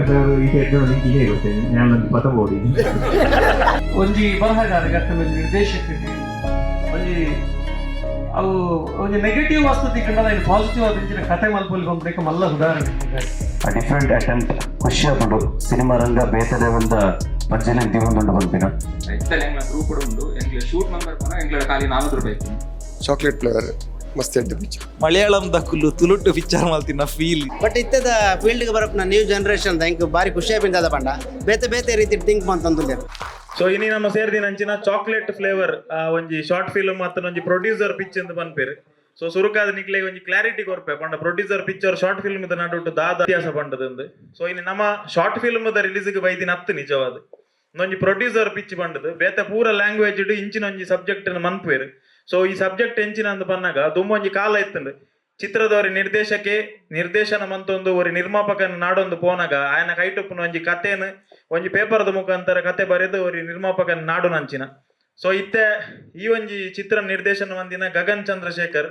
Flavour ಈ ಎಡ್ಡೆ ನಿಂಗೆ ಗೊತ್ತೇ ನಾನು ಪತ ಬೋಡಿ. ಒಂಜಿ ಬರಹಗಾರಗೆ ಅಥವಾ ಒಂಜಿ ನಿರ್ದೇಶಕರಿಗೆ ಒಂಜಿ ಅವು ಒಂಜಿ ನೆಗೆಟಿವ್ ವಸ್ತು ತಿಕ್ಕಂಡ ಪಾಸಿಟಿವ್ ಆದ ಕತೆ ಮಲ್ಪೊಲಿ ಪಂಪುನೆಕ್ ಮಲ್ಲ ಉದಾಹರಣೆ. ಡಿಫ್ರೆಂಟ್ ಅಟೆಂಪ್ಟ್, ಖುಷಿ ಆಪುಂಡು. ಸಿನಿಮಾ ರಂಗ ಬೇತೆ ಲೆವೆಲ್ದ ಪಜ್ಜೆನೆ ದೀವೊಂದುಂಡು ಪನ್ಪಿನ. ಇತ್ತಲ್ಲ ಎಂಗ್ಲ ಗ್ರೂಪ್ ಉಂಡು. ಎಂಗ್ಲ ಶೂಟ್ ನಂಬರ್ ಪೋನ ಎಂಗ್ಲ ಖಾಲಿ 400 ರೂಪಾಯಿ. ಚಾಕ್ಲೇಟ್ ಫ್ಲೇವರ್ ಮಸ್ತ್ ಎಡ್ಡೆ ಪಿಕ್ಚರ್. ಮಲಯಾಳಂ ದಕುಲು ತುಳುಟ್ಟು ಪಿಕ್ಚರ್ ಮಲ್ತಿನ ಫೀಲ್. ಬಟ್ ಇತ್ತದ ಫೀಲ್ಡ್ಗೆ ಬರಪ್ನ ನ್ಯೂ ಜನರೇಷನ್ ಎಂಕ್ ಬಾರಿ ಖುಷಿ ಆಪಿಂದ ಪಂಡ ಬೇತೆ ಬೇತೆ ರೀತಿ ಥಿಂಕ್ ಮಂತಂದುಲ್ಲೆರ್. ಸೊ ಇನಿ ನಮ್ಮ ಸೇರ್ದಿನ ಅಂಚಿನ ಚಾಕ್ಲೇಟ್ ಫ್ಲೇವರ್ ಒಂಜಿ ಶಾರ್ಟ್ ಫಿಲ್ಮ್ ಅತ್ತನ ಒಂಜಿ ಪ್ರೊಡ್ಯೂಸರ್ ಪಿಚ್ ಅಂತ ಪನ್ಪೆರ್. ಸೊ ಸುರುಕಾದ ನಿಕ್ಲೆ ಒಂಜಿ ಕ್ಲಾರಿಟಿ ಕೊರ್ಪೆ ಪಂಡ producer picture short film the ನಡುಟು ದಾದ ವ್ಯತ್ಯಾಸ ಪಂಡದಂದು. ಸೊ ಇನಿ ನಮ್ಮ ಶಾರ್ಟ್ ಫಿಲ್ಮ್ the release ಗೆ ಬೈದಿನ ಅತ್ತು. ನಿಜವಾದ ಒಂಜಿ ಪ್ರೊಡ್ಯೂಸರ್ ಪಿಚ್ ಪಂಡದು ಬೇತೆ ಪೂರ ಲ್ಯಾಂಗ್ವೇಜ್ ಇಂಚಿನ ಒಂಜಿ ಸಬ್ಜೆಕ್ಟ್ ಮನ್ಪುವೆರ್. ಸೊ ಈ ಸಬ್ಜೆಕ್ಟ್ ಎಂಚಿನ ಅಂದ್ ಪನ್ನಾಗ, ದುಂಬೊಂಜಿ ಕಾಲ ಇತ್ತುಂಡು, ಚಿತ್ರದವರಿ ನಿರ್ದೇಶಕೆ ನಿರ್ದೇಶನ ಮಂತೊಂದು ಒರಿ ನಿರ್ಮಾಪಕನ ನಾಡೊಂದು ಪೋನಾಗ ಆಯನ ಕೈಟುಪ್ಪುನ ಒಂಜಿ ಕಥೆನ್ ಒಂಜಿ ಪೇಪರ್ದ ಮುಖಾಂತರ ಕತೆ ಬರೆದು ಒರಿ ನಿರ್ಮಾಪಕನ ನಾಡು ನಂಚಿನ. ಸೊ ಇತ್ತೆ ಈ ಒಂಜಿ ಚಿತ್ರ ನಿರ್ದೇಶನ ಮಂದಿನ ಗಗನ್ ಚಂದ್ರಶೇಖರ್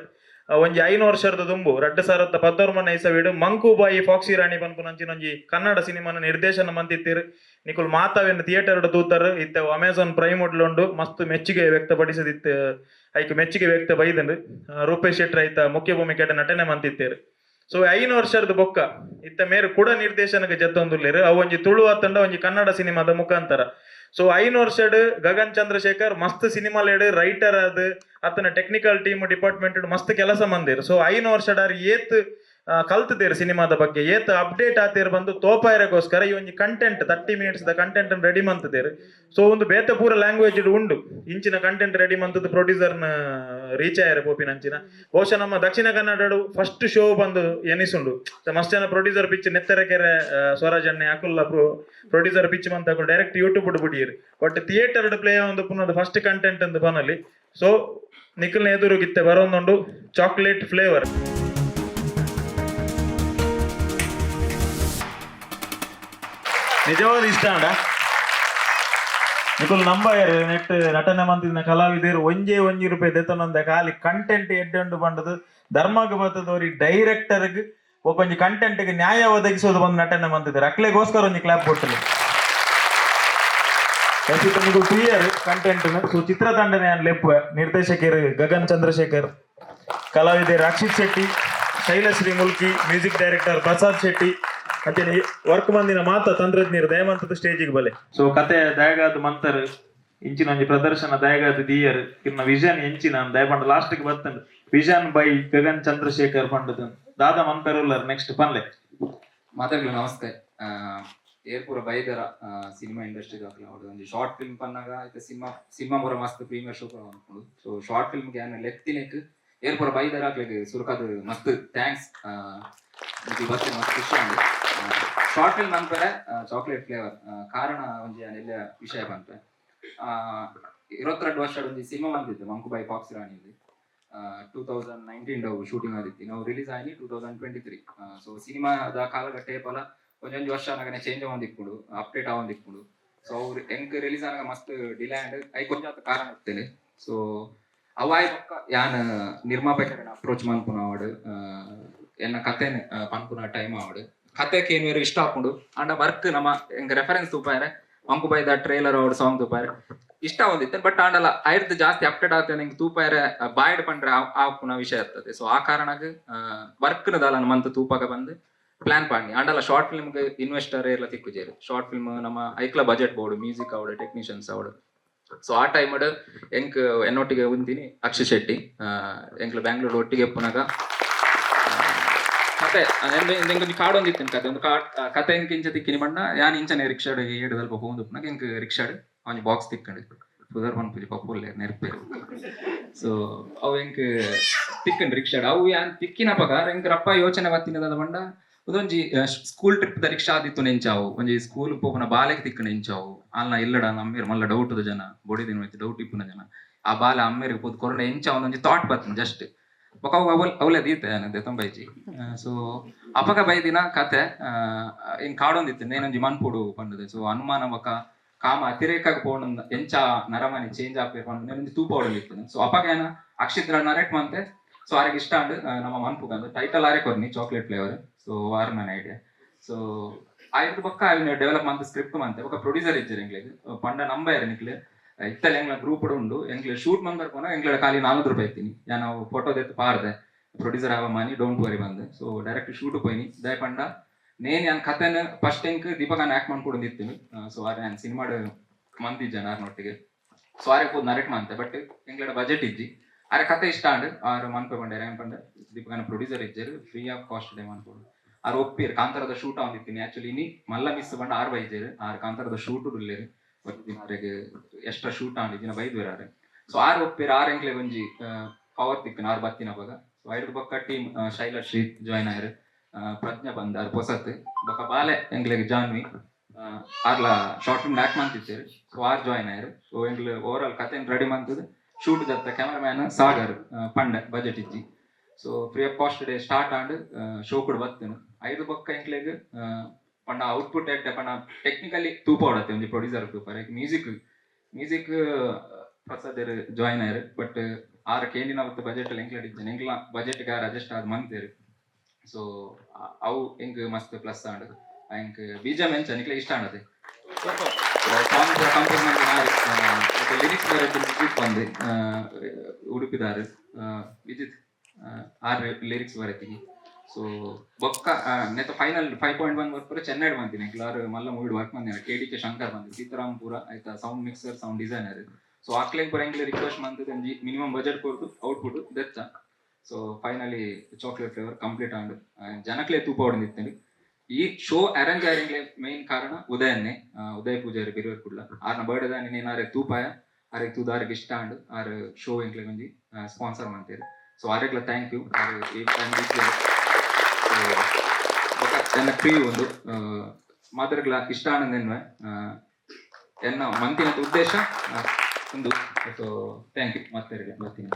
ಒಂಜಿ 5 ವರ್ಷದ ದುಂಬು 2019ನೇ ಇಸವಿಡು ಮಂಕುಬಾಯಿ ಫಾಕ್ಸಿ ರಾಣಿ ಪನ್ಪುನಂಚಿನ ಒಂಜಿ ಕನ್ನಡ ಸಿನಿಮಾನ ನಿರ್ದೇಶನ ಮಂತಿತ್ತೀರ್. ನಿಕುಲ್ ಮಾತಾವೆನ್ ಥಿಯೇಟರ್ ತೂತರ್. ಇತ್ತೆ ಅಮೆಝಾನ್ ಪ್ರೈಮ್ ಉಂಡು. ಮಸ್ತ್ ಮೆಚ್ಚುಗೆ ವ್ಯಕ್ತಪಡಿಸದಿತ್ತು, ಐಕ್ ಮೆಚ್ಚುಗೆ ವ್ಯಕ್ತ ಬೈದಂಡು. ರೂಪೇಶ್ ಶೆಟ್ಟರ್ ಐತ ಮುಖ್ಯ ಭೂಮಿಕೆ ನಟನೆ ಮಂತಿತ್ತೇರು. ಸೊ 5 ವರ್ಷದ ಬೊಕ್ಕ ಇತ್ತ ಮೇರು ಕೂಡ ನಿರ್ದೇಶನಕ್ಕೆ ಜತ್ತೊಂದುಲ್ಲೇರು, ಅವು ಒಂಜಿ ತುಳು ಅತ್ತಂಡ ಒಂಜಿ ಕನ್ನಡ ಸಿನಿಮಾದ ಮುಖಾಂತರ. ಸೊ 5 ವರ್ಷಡ್ ಗಗನ್ ಚಂದ್ರಶೇಖರ್ ಮಸ್ತ್ ಸಿನಿಮಾ ಲೇಡ್ ರೈಟರ್ ಆದ್ ಅತನ ಟೆಕ್ನಿಕಲ್ ಟೀಮ್ ಡಿಪಾರ್ಟ್ಮೆಂಟ್ ಮಸ್ತ್ ಕೆಲಸ ಮಂದಿರ್. ಸೊ 5 ವರ್ಷಡ್ ಆರ್ ಏತ್ ಕಲ್ತದೇರು, ಸಿನಿಮಾದ ಬಗ್ಗೆ ಏತ್ ಅಪ್ಡೇಟ್ ಆತೇರ್ ಬಂದು ತೋಪಾಯರಗೋಸ್ಕರ ಈ ಒಂಜಿ content, 30 minutes the content ready ಮಂತದೇರು. ಸೊ ಒಂದು ಬೇತೆ ಪೂರ ಲ್ಯಾಂಗ್ವೇಜ್ ಉಂಡು ಇಂಚಿನ ಕಂಟೆಂಟ್ ರೆಡಿ ಮಂತದ್ದು ಪ್ರೊಡ್ಯೂಸರ್ನ ರೀಚ್ ಆಯರ ಪೋಪಿನ ಅಂಚಿನ. ಬಹುಶಃ ನಮ್ಮ ದಕ್ಷಿಣ ಕನ್ನಡ ಫಸ್ಟ್ ಶೋ ಬಂದು ಎನಿಸುಂಡು. ಮಸ್ತ್ ಜನ ಪ್ರೊಡ್ಯೂಸರ್ ಪಿಚ್ ನೆತ್ತರಕೆರೆ ಸ್ವರಾಜ್ ಅಣ್ಣೆ ಅಕುಲ್ಲ ಪ್ರೊಡ್ಯೂಸರ್ ಪಿಚ್ ಮಂತ ಡೈರೆಕ್ಟ್ ಯೂಟ್ಯೂಬ್ ಬಿಡಿಯರು. ಬಟ್ ಥಿಯೇಟರ್ ಪ್ಲೇ ಒಂದು ಪುನಃ ಫಸ್ಟ್ ಕಂಟೆಂಟ್ ಅಂತ ಪನಲಿ. ಸೊ ನಿಖಲ್ನ ಎದುರುಗಿತ್ತೆ ಬರೋಂದುಂಡು ಚಾಕ್ಲೇಟ್ ಫ್ಲೇವರ್. ನಿಜವಾದ ಇಷ್ಟ ಅಂಡ ನಿಕುಲ್ ನಂಬಾಯರ್. ನೆಟ್ ನಟನೆ ಮಂತಿನ ಕಲಾವಿದರು ಒಂಜೇ ಒಂಜಿ ರೂಪಾಯಿ ದೆತ್ತೊಂದ ಖಾಲಿ ಕಂಟೆಂಟ್ ಎಡ್ಡೆ ಬಂಡದು ಧರ್ಮಗ್ ಬತ್ತದವ್ರಿ ಡೈರೆಕ್ಟರ್ಗ್ ಒಂಜಿ ಕಂಟೆಂಟ್ ನ್ಯಾಯ ಒದಗಿಸೋದು ಬಂದು ನಟನೆ ಮಂತಿದ್ದಾರೆ. ಅಕ್ಲೆಗೋಸ್ಕರ ಒಂಜಿ ಕ್ಲಾಪ್ ಕೊಟ್ಟಲು. ನಿಕುಲ್ ಕ್ಲಿಯರ್ ಕಂಟೆಂಟ್. ಸೊ ಚಿತ್ರತಂಡನೆ ಲೆಪ್ಪು ನಿರ್ದೇಶಕರು ಗಗನ್ ಚಂದ್ರಶೇಖರ್, ಕಲಾವಿದೆ ರಕ್ಷಿತ್ ಶೆಟ್ಟಿ, ಶೈಲಶ್ರೀ ಮುಲ್ಕಿ, ಮ್ಯೂಸಿಕ್ ಡೈರೆಕ್ಟರ್ ಪ್ರಸಾದ್ ಶೆಟ್ಟಿ ಅಂಚನೆ ವರ್ಕ್ ಮಂದಿನ ಮಾತ ತಂತ್ರಜ್ಞರು ದಯಮಂತದ ಸ್ಟೇಜಿಗೆ ಬಲೆ. ಸೊ ಕತೆ ದಯಗಾದ ಮಂತರ್, ಇಂಚಿನ ಒಂಜಿ ಪ್ರದರ್ಶನ ದಯಗಾದ ದಿಯರ್, ಕಿನ್ನ ವಿಷನ್ ಎಂಚಿನ ದಯಪಂಡ ಲಾಸ್ಟ್ ಗೆ ಬತ್ತಂಡ್ ವಿಷನ್ ಬೈ ಗಗನ್ ಚಂದ್ರಶೇಖರ್ ಪಂಡದ ದಾದ ಮನ್ಪೆರುಲ್ಲರ್ ನೆಕ್ಸ್ಟ್ ಪನ್ಲೆ. ಮಾತಾಡ್ಲು ನಮಸ್ತೆ. ಏರ್ಪೂರ ಬೈದರ ಸಿನಿಮಾ ಇಂಡಸ್ಟ್ರಿ ದಾಖಲೆ ಒಂಜಿ ಶಾರ್ಟ್ ಫಿಲ್ಮ್ ಪನ್ನಾಗ ಇತ್ತೆ ಸಿನಿಮಾ ಸಿನಿಮಾ ಪೂರ ಮಸ್ತ್ ಪ್ರೀಮಿಯರ್ ಶೋ ಅನ್ಕೊಂಡು. ಸೊ ಶಾರ್ಟ್ ಫಿಲ್ಮ್ ಯಾನ್ ಲೆತ್ತಿನೆಕ್ ಏರ್ಪೂರ ಬೈದರ ಅಕ್ಲೆಗ್ ಸುರುಕಾದ್ ಮಸ್ತ್ thanks. ಬತ್ತೆ ಮಸ್ತ್ ಖುಷಿ ಆಂಡ್. ಶಾರ್ಟ್ ಫಿಲ್ಮ್ ಅನ್ಪರೆ ಚಾಕ್ಲೇಟ್ ಫ್ಲೇವರ್ ಕಾರಣ ಒಂಜಿ ಯಾನ್ ಎಲ್ಲ ವಿಷಯ ಪನ್ಪೆ. 22 ವರ್ಷ ಒಂಜಿ ಸಿನಿಮಾ ಬಂದಿತ್ತು, ಮಂಕುಬಾಯಿ ಫಾಕ್ಸ್ ರಾಣಿ. 2019 ಶೂಟಿಂಗ್ ಆದಿತ್ತು. ನಾವು ರಿಲೀಸ್ ಆಗಿ 2023. ಸೊ ಸಿನಿಮಾದ ಕಾಲಘಟ್ಟ ಪಲ ಒಂಜೊಂಜಿ ವರ್ಷ ನಗನೆ ಚೇಂಜ್ ಆವೊಂದಿಪ್ಪುಂಡು, ಅಪ್ಡೇಟ್ ಆವೊಂದಿಪ್ಪುಂಡು. ಸೊ ಅವ್ರು ಎಂಕ್ ರಿಲೀಸ್ ಆನಗ ಮಸ್ತ್ ಡಿಲೇ ಆಂಡ್ ಐಕ್ ಒಂಜಾತ ಕಾರಣ ಇತ್ತೇನೆ. ಸೊ ಅವಾಯ್ ಬೊಕ್ಕ ಯಾನ್ ನಿರ್ಮಾಪಕರನ್ನ ಅಪ್ರೋಚ್ ಮನ್ಪುನ ಆವಡ್, ಎನ್ನ ಕತೆನ್ ಪನ್ಪುನ ಟೈಮ್ ಆವಡ್, ಕತೆ ಕೇನುವೆರ್ ಇಷ್ಟ ಆಪುಂಡು. ಆಂಡ ವರ್ಕ್ ನಮ್ಮ ಎಂಕ್ ರೆಫರೆನ್ಸ್ ತೂಪಾಯರೆ, ಮಂಕುಬಾಯ್ದ ಟ್ರೇಲರ್ ಆವಡ್ ಸಾಂಗ್ ತೂಪಾಯರೆ ಇಷ್ಟ ಒಂದಿತ್ತು. ಬಟ್ ಆಂಡಲ ಐರ್ದ್ ಜಾಸ್ತಿ ಅಪ್ಡೇಟ್ ಆತೇನೆ ಎಂಕ್ ತೂಪಾಯರೆ ಬಾಯ್ಡ್ ಪಂಡ್ರೆ ಆಪುನ ವಿಷಯ ಇರ್ತದೆ. ಸೊ ಆ ಕಾರಣಗ್ ವರ್ಕ್ ದಾಲ ಮಂತ್ ತೂಪಾಗ ಬಂದು ಪ್ಲಾನ್ ಪಾಡ್ನಿ. ಆಂಡಲ ಶಾರ್ಟ್ ಫಿಲ್ಮ್ ಇನ್ವೆಸ್ಟರ್ ಎಲ್ಲ ತಿಕ್ಕುಜೇರು. ಶಾರ್ಟ್ ಫಿಲ್ಮ್ ನಮ್ಮ ಐಕ್ಲ ಬಜೆಟ್ ಬೋರ್ಡ್, ಮ್ಯೂಸಿಕ್ ಆವಡ್, ಟೆಕ್ನಿಷಿಯನ್ಸ್ ಆವಡ್. ಸೊ ಆ ಟೈಮ್ ಎಂಕ್ ಎನ್ನೊಟ್ಟಿಗೆ ಉಂತಿನಿ ಅಕ್ಷಯ್ ಶೆಟ್ಟಿ. ಎಂಕ್ಲ ಬ್ಯಾಂಗ್ಳೂರ್ ಒಟ್ಟಿಗೆ ಪುನಗ ಕತೆ ಎಂಕೊಂಜಿ ಕಾಡ್ ಒಂದಿತ್ತು. ಕತೆ ಒಂದು ಕಾಡ್ ಕತೆ ಎಂಕ್ ಇಂಚ ತಿಕ್ಕಿನಿ ಬಣ್ಣ ಯಾನ್ ಇಂಚನೆ ರಿಕ್ಷಾಡ್ ಏಡು ಅಲ್ಪ ಪೋಂದು ಪುನಗ ಎಂಕ್ ರಿಕ್ಷಾಡ್ ಒಂಜಿ ಬಾಕ್ಸ್ ತಿಕ್ಕಂಡು. ಪುದರ್ ಪನ್ಪುಜಿ, ಪಪ್ಪುಲ್ಲೆ ನೆರ್ಪೇರು. ಸೊ ಅವು ಎಂಕ್ ತಿಕ್ಕಂಡು ರಿಕ್ಷಾಡ್. ಅವು ಯಾನ್ ತಿಕ್ಕಿನಪಗ ಎಂಕ್ ರಪ್ಪ ಯೋಚನೆ ಬತ್ತಿನದ ಬಂಡ ಉದೊಂಜಿ ಸ್ಕೂಲ್ ಟ್ರಿಪ್ ದ ರಿಕ್ಷಾ ಆದಿತ್ತು ನೆಂಚಾವು, ಒಂಜಿ ಸ್ಕೂಲ್ ಪೋಪುನ ಬಾಲೆಗ್ ತಿಕ್ಕಂಡು ಎಂಚಾವು. ಅಲ್ನ ಇಲ್ಲಡ ಅಮ್ಮೇರ್ ಮಲ್ಲ ಡೌಟ್ ಜನ, ಬೊಡಿದಿನ ಡೌಟ್ ಇಪ್ಪುನ ಜನ, ಆ ಬಾಲ ಅಮ್ಮೇರಿಗೆ ಪೋದು ಕೊರಡ ಎಂಚ ಒಂದೊಂಜಿ ಥಾಟ್ ಬತ್ತಿನ ಜಸ್ಟ್. ಬೊಕ ಅವು ಅವಲ್ ಅವಲೆ ದೀತೆ ದೆತೊಂಬೈಜಿ. ಸೊ ಅಪಗ ಬೈದಿನ ಕತೆ ಇನ್ ಕಾಡೊಂದಿತ್ತು ನೇನೊಂಜಿ ಮನ್ಪುಡು ಪಂಡದೆ. ಸೊ ಅನುಮಾನ ಬೊಕ ಕಾಮ ಅತಿರೇಕಾಗ ಪೋಣ ಎಂಚ ನರಮನಿ ಚೇಂಜ್ ಆಪೇರ್ ಪಂಡ ನೇನೊಂಜಿ ತೂಪ ಹೊಡಲಿತ್ತು. ಸೊ ಅಪಗ ಏನ ಅಕ್ಷಿತ್ರ ನರೇಟ್ ಮಂತೆ. ಸೊ ಆರೆಗ್ ಇಷ್ಟ ಆಂಡ್ ನಮ್ಮ ಮನ್ಪುಗಂದು ಟೈಟಲ್ ಆರೆ ಕೊರ್ನಿ ಚಾಕ್ಲೇಟ್ ಫ್ಲೇವರ್. ಸೊ ಆರ್ ನನ್ನ ಐಡಿಯಾ. ಸೊ ಆಯ್ತು ಬೊಕ್ಕ ಅವಿನ ಡೆವಲಪ್ ಮಂತ್ ಸ್ಕ್ರಿಪ್ಟ್ ಮಂತೆ ಬೊಕ್ಕ ಪ್ರೊಡ್ಯೂಸರ್ ಇಜ್ಜೆರ್ ಎಂಕ್ಲೆಗ್. ಪಂಡ ನಂಬೈರ್ ನಿಕ್ಲೆ ಇತ್ತಲ್ಲ ಎಂಗ್ಲ ಗ್ರೂಪ್ ಉಂಡು. ಎಂಕ್ಲೆ ಶೂಟ್ ಮಂದರ್ ಪೋನ ಎಂಕ್ಲೆ ಖಾಲಿ 400 ರೂಪಾಯಿ ಇತ್ತೀನಿ. ನಾವು photo ದೆತ್ತು ಪಾರ್ದೆ, "Producer have money, don't worry" ಬಂದು. ಸೊ ಡೈರೆಕ್ಟ್ ಶೂಟ್ ಪೋಯಿನಿ. ದಾಯ ಪಂಡ ನೇನ್ ಯಾನ್ ಕಥೆನ್ ಫಸ್ಟ್ ಎಂಕ್ ದೀಪಕನ್ ಆಕ್ಟ್ ಮಾಡ್ಕೊಂಡು ಇತ್ತೀನಿ. ಸೊ ಆರ್ ಯಾನ್ ಸಿನಿಮಾಡ್ ಮಂತಿಜ್ಜನ ಆರ್ನೊಟ್ಟಿಗೆ. ಸೊ ಆರೆ ಪೋದು ನರೇಟ್ ಮಂತೆ, ಬಟ್ ಎಂಕ್ಲೆಡ ಬಜೆಟ್ ಇಜ್ಜಿ. ಆರೆ ಕತೆ ಇಷ್ಟ ಆಂಡ್, ಆರ್ ಮನ್ಪೆ ಪಂಡೇರ್. ಏನ್ ಪಂಡ ದೀಪಕನ ಪ್ರೊಡ್ಯೂಸರ್ ಇಜ್ಜೆರ್, ಫ್ರೀ ಆಫ್ ಕಾಸ್ಟ್ ಡೇ ಮನ್ಪೊಡು. ಆರ್ ಒಪ್ಪಿರ್. ಕಾಂತಾರದ ಶೂಟ್ ಆವಂದಿತ್ತೀನಿ. ಆಕ್ಚುಲಿ ಇನಿ ಮಲ್ಲ ಮಿಸ್ ಪಂಡ ಆರ್ ಬೈಜೆರ್. ಆರ್ ಕಾಂತಾರದ ಶೂಟ್ ಉಲ್ಲೇರ್. ದಿನ ಆರೆಗ್ ಎಕ್ಸ್ಟ್ರಾ ಶೂಟ್ ಆಂಡ್, ದಿನ ಬೈದ್ವೇರ್ ಆರೆ. ಸೊ ಆರ್ ಒಪ್ಪಿರ್. ಆರ್ ಎಂಕ್ಲೆಗ್ ಒಂಜಿ ಪವರ್ ತಿಕ್ಕನ ಆರ್ ಬತ್ತಿನ ಅವಾಗ. ಸೊ ಐಡ್ದ್ ಬೊಕ್ಕ ಟೀಮ್ ಶೈಲಶ್ರೀ ಜಾಯ್ನ್ ಆಯರ್, ಪ್ರಜ್ಞಾ ಬಂದ ಆರ್ ಪೊಸತ್. ಬೊಕ್ಕ ಬಾಲೆ ಎಂಕ್ಲೆಗ್ ಜಾನ್ವಿ, ಆರ್ಲ ಶಾರ್ಟ್ ಫಿಲ್ಮ್ ಆಕ್ಟ್ ಮಂತಿತ್ತೇರು. ಸೊ ಆರ್ ಜಾಯ್ನ್ ಆಯರ್. ಸೊ ಎಂಕ್ಲೆ ಓವರ್ ಆಲ್ ಕತೆನ್ ರೆಡಿ ಮಂತದ ಶೂಟ್ ಜತ್ತ. ಕ್ಯಾಮರಾಮ್ಯಾನ್ ಸಾಗರ್ ಪಂಡ ಬಜೆಟ್ ಇಜ್ಜಿ. ಸೊ free of cost day start and show ಕೂಡ ಬತ್ತನು. ಐದು ಬೊಕ್ಕ ಎಂಕ್ಲೆಗ್ ಪಂಡ ಔಟ್ಪುಟ್ ಎಡ್ಡೆ. ಪಂಡ ಟೆಕ್ನಿಕಲಿ ತೂಪ ಹೊಡತ್ತೆ ಒಂಜಿ ಪ್ರೊಡ್ಯೂಸರ್ ತೂಪರೆ. ಮ್ಯೂಸಿಕ್ ಮ್ಯೂಸಿಕ್ ಪ್ರಸಾದರ್ ಜಾಯ್ನ್ ಆಯರ್. ಬಟ್ ಆರ್ ಕೇಂದಿನ ಅವತ್ತು ಬಜೆಟ್ ಎಂಕ್ಲೆಡ್ ಇಜ್ಜೆ. ಎಂಕ್ಲ ಬಜೆಟ್ ಆರ್ ಅಡ್ಜಸ್ಟ್ ಆದ್ ಮಂತೇರು. ಸೊ ಅವು ಎಂಕ್ ಮಸ್ತ್ ಪ್ಲಸ್ ಆಂಡ್. ಎಂಕ್ ಬಿಜಿಎಂ ಎಂಚ ನಿಕ್ಲೆ ಇಷ್ಟ ಆಂಡದೆ? ಸಾಂಗ್ ಕಂಪೋಸ್ ಮಾಡಿದ, ಲಿರಿಕ್ಸ್ ಬರೆದು ವಿಜಿತ್ ಬಂದೆ ಉಡುಪಿದಾರು ವಿಜಿತ್, ಆರ್ ಲಿರಿಕ್ಸ್ ಬರೆತೀನಿ. ಸೊ ಬೊಕ್ಕ ನೆತ್ತ ಫೈನಲ್ 5.1 ವರ್ಕ್ ಚೆನ್ನೈಡ್ ಬಂತೀನಿ. ಎಂಕ್ಲಾರ್ ಮಲ್ಲ ಮೂವಿ ವರ್ಕ್ ಬಂದಿನ ಕೆ ಡಿ ಕೆ ಶಂಕರ್ ಬಂದಿ ಸೀತಾರಾಮ್ಪುರ ಆಯ್ತಾ, ಸೌಂಡ್ ಮಿಕ್ಸರ್, ಸೌಂಡ್ ಡಿಸೈನರ್. ಸೊ ಆಕ್ಲೆಗ್ ಪೂರ ಎಂಕ್ಲೆ ರಿಕ್ವೆಸ್ಟ್ ಮಂತದ ಒಂಜಿ ಮಿನಿಮಮ್ ಬಜೆಟ್ ಕೊರ್ದು ಔಟ್ಪುಟ್ ದೆತ್ತ. ಸೊ ಫೈನಲಿ ಚಾಕ್ಲೇಟ್ ಫ್ಲೇವರ್ ಕಂಪ್ಲೀಟ್ ಆಂಡ್. ಜನಕ್ಲೆ ತೂಪ ಹೊಡೆದಿತ್ತೇನೆ. ಈ ಶೋ ಅರೇಂಜ್ ಆರಿಂಗ್ಲೆ ಮೇನ್ ಕಾರಣ ಉದಯನ್ನೇ, ಉದಯ ಪೂಜಾರಿ ಬಿರುವೆರ್ ಕುಡ್ಲ. ಆರ್ನ ಬರ್ಡೇ ದಾನಿ ನೇನ್ ಆರೆಗ್ ತೂಪಾಯ. ಆರೆಗ್ ತೂದು ಆರೆಗ್ ಇಷ್ಟ ಆಂಡ್. ಆರ್ ಶೋ ಎಂಕ್ಲೆಗ್ ಒಂಜಿ ಸ್ಪಾನ್ಸರ್ ಮಂತೇರು. ಸೊ ಆರೆಗ್ಲ thank you. ಆರ್ ಈ ಟೈಮ್ ಬೊಕ್ಕ ಎನ್ನ ಕ್ರೀ ಒಂದು ಮಾತೆರ್ಗ್ಲ ಇಷ್ಟ ಆನಂದ ಎನ್ನ ಮಂತಿನ ಉದ್ದೇಶ ಒಂದು. ಸೊ thank you ಮತ್ತೆ ಬರ್ತೀನಿ.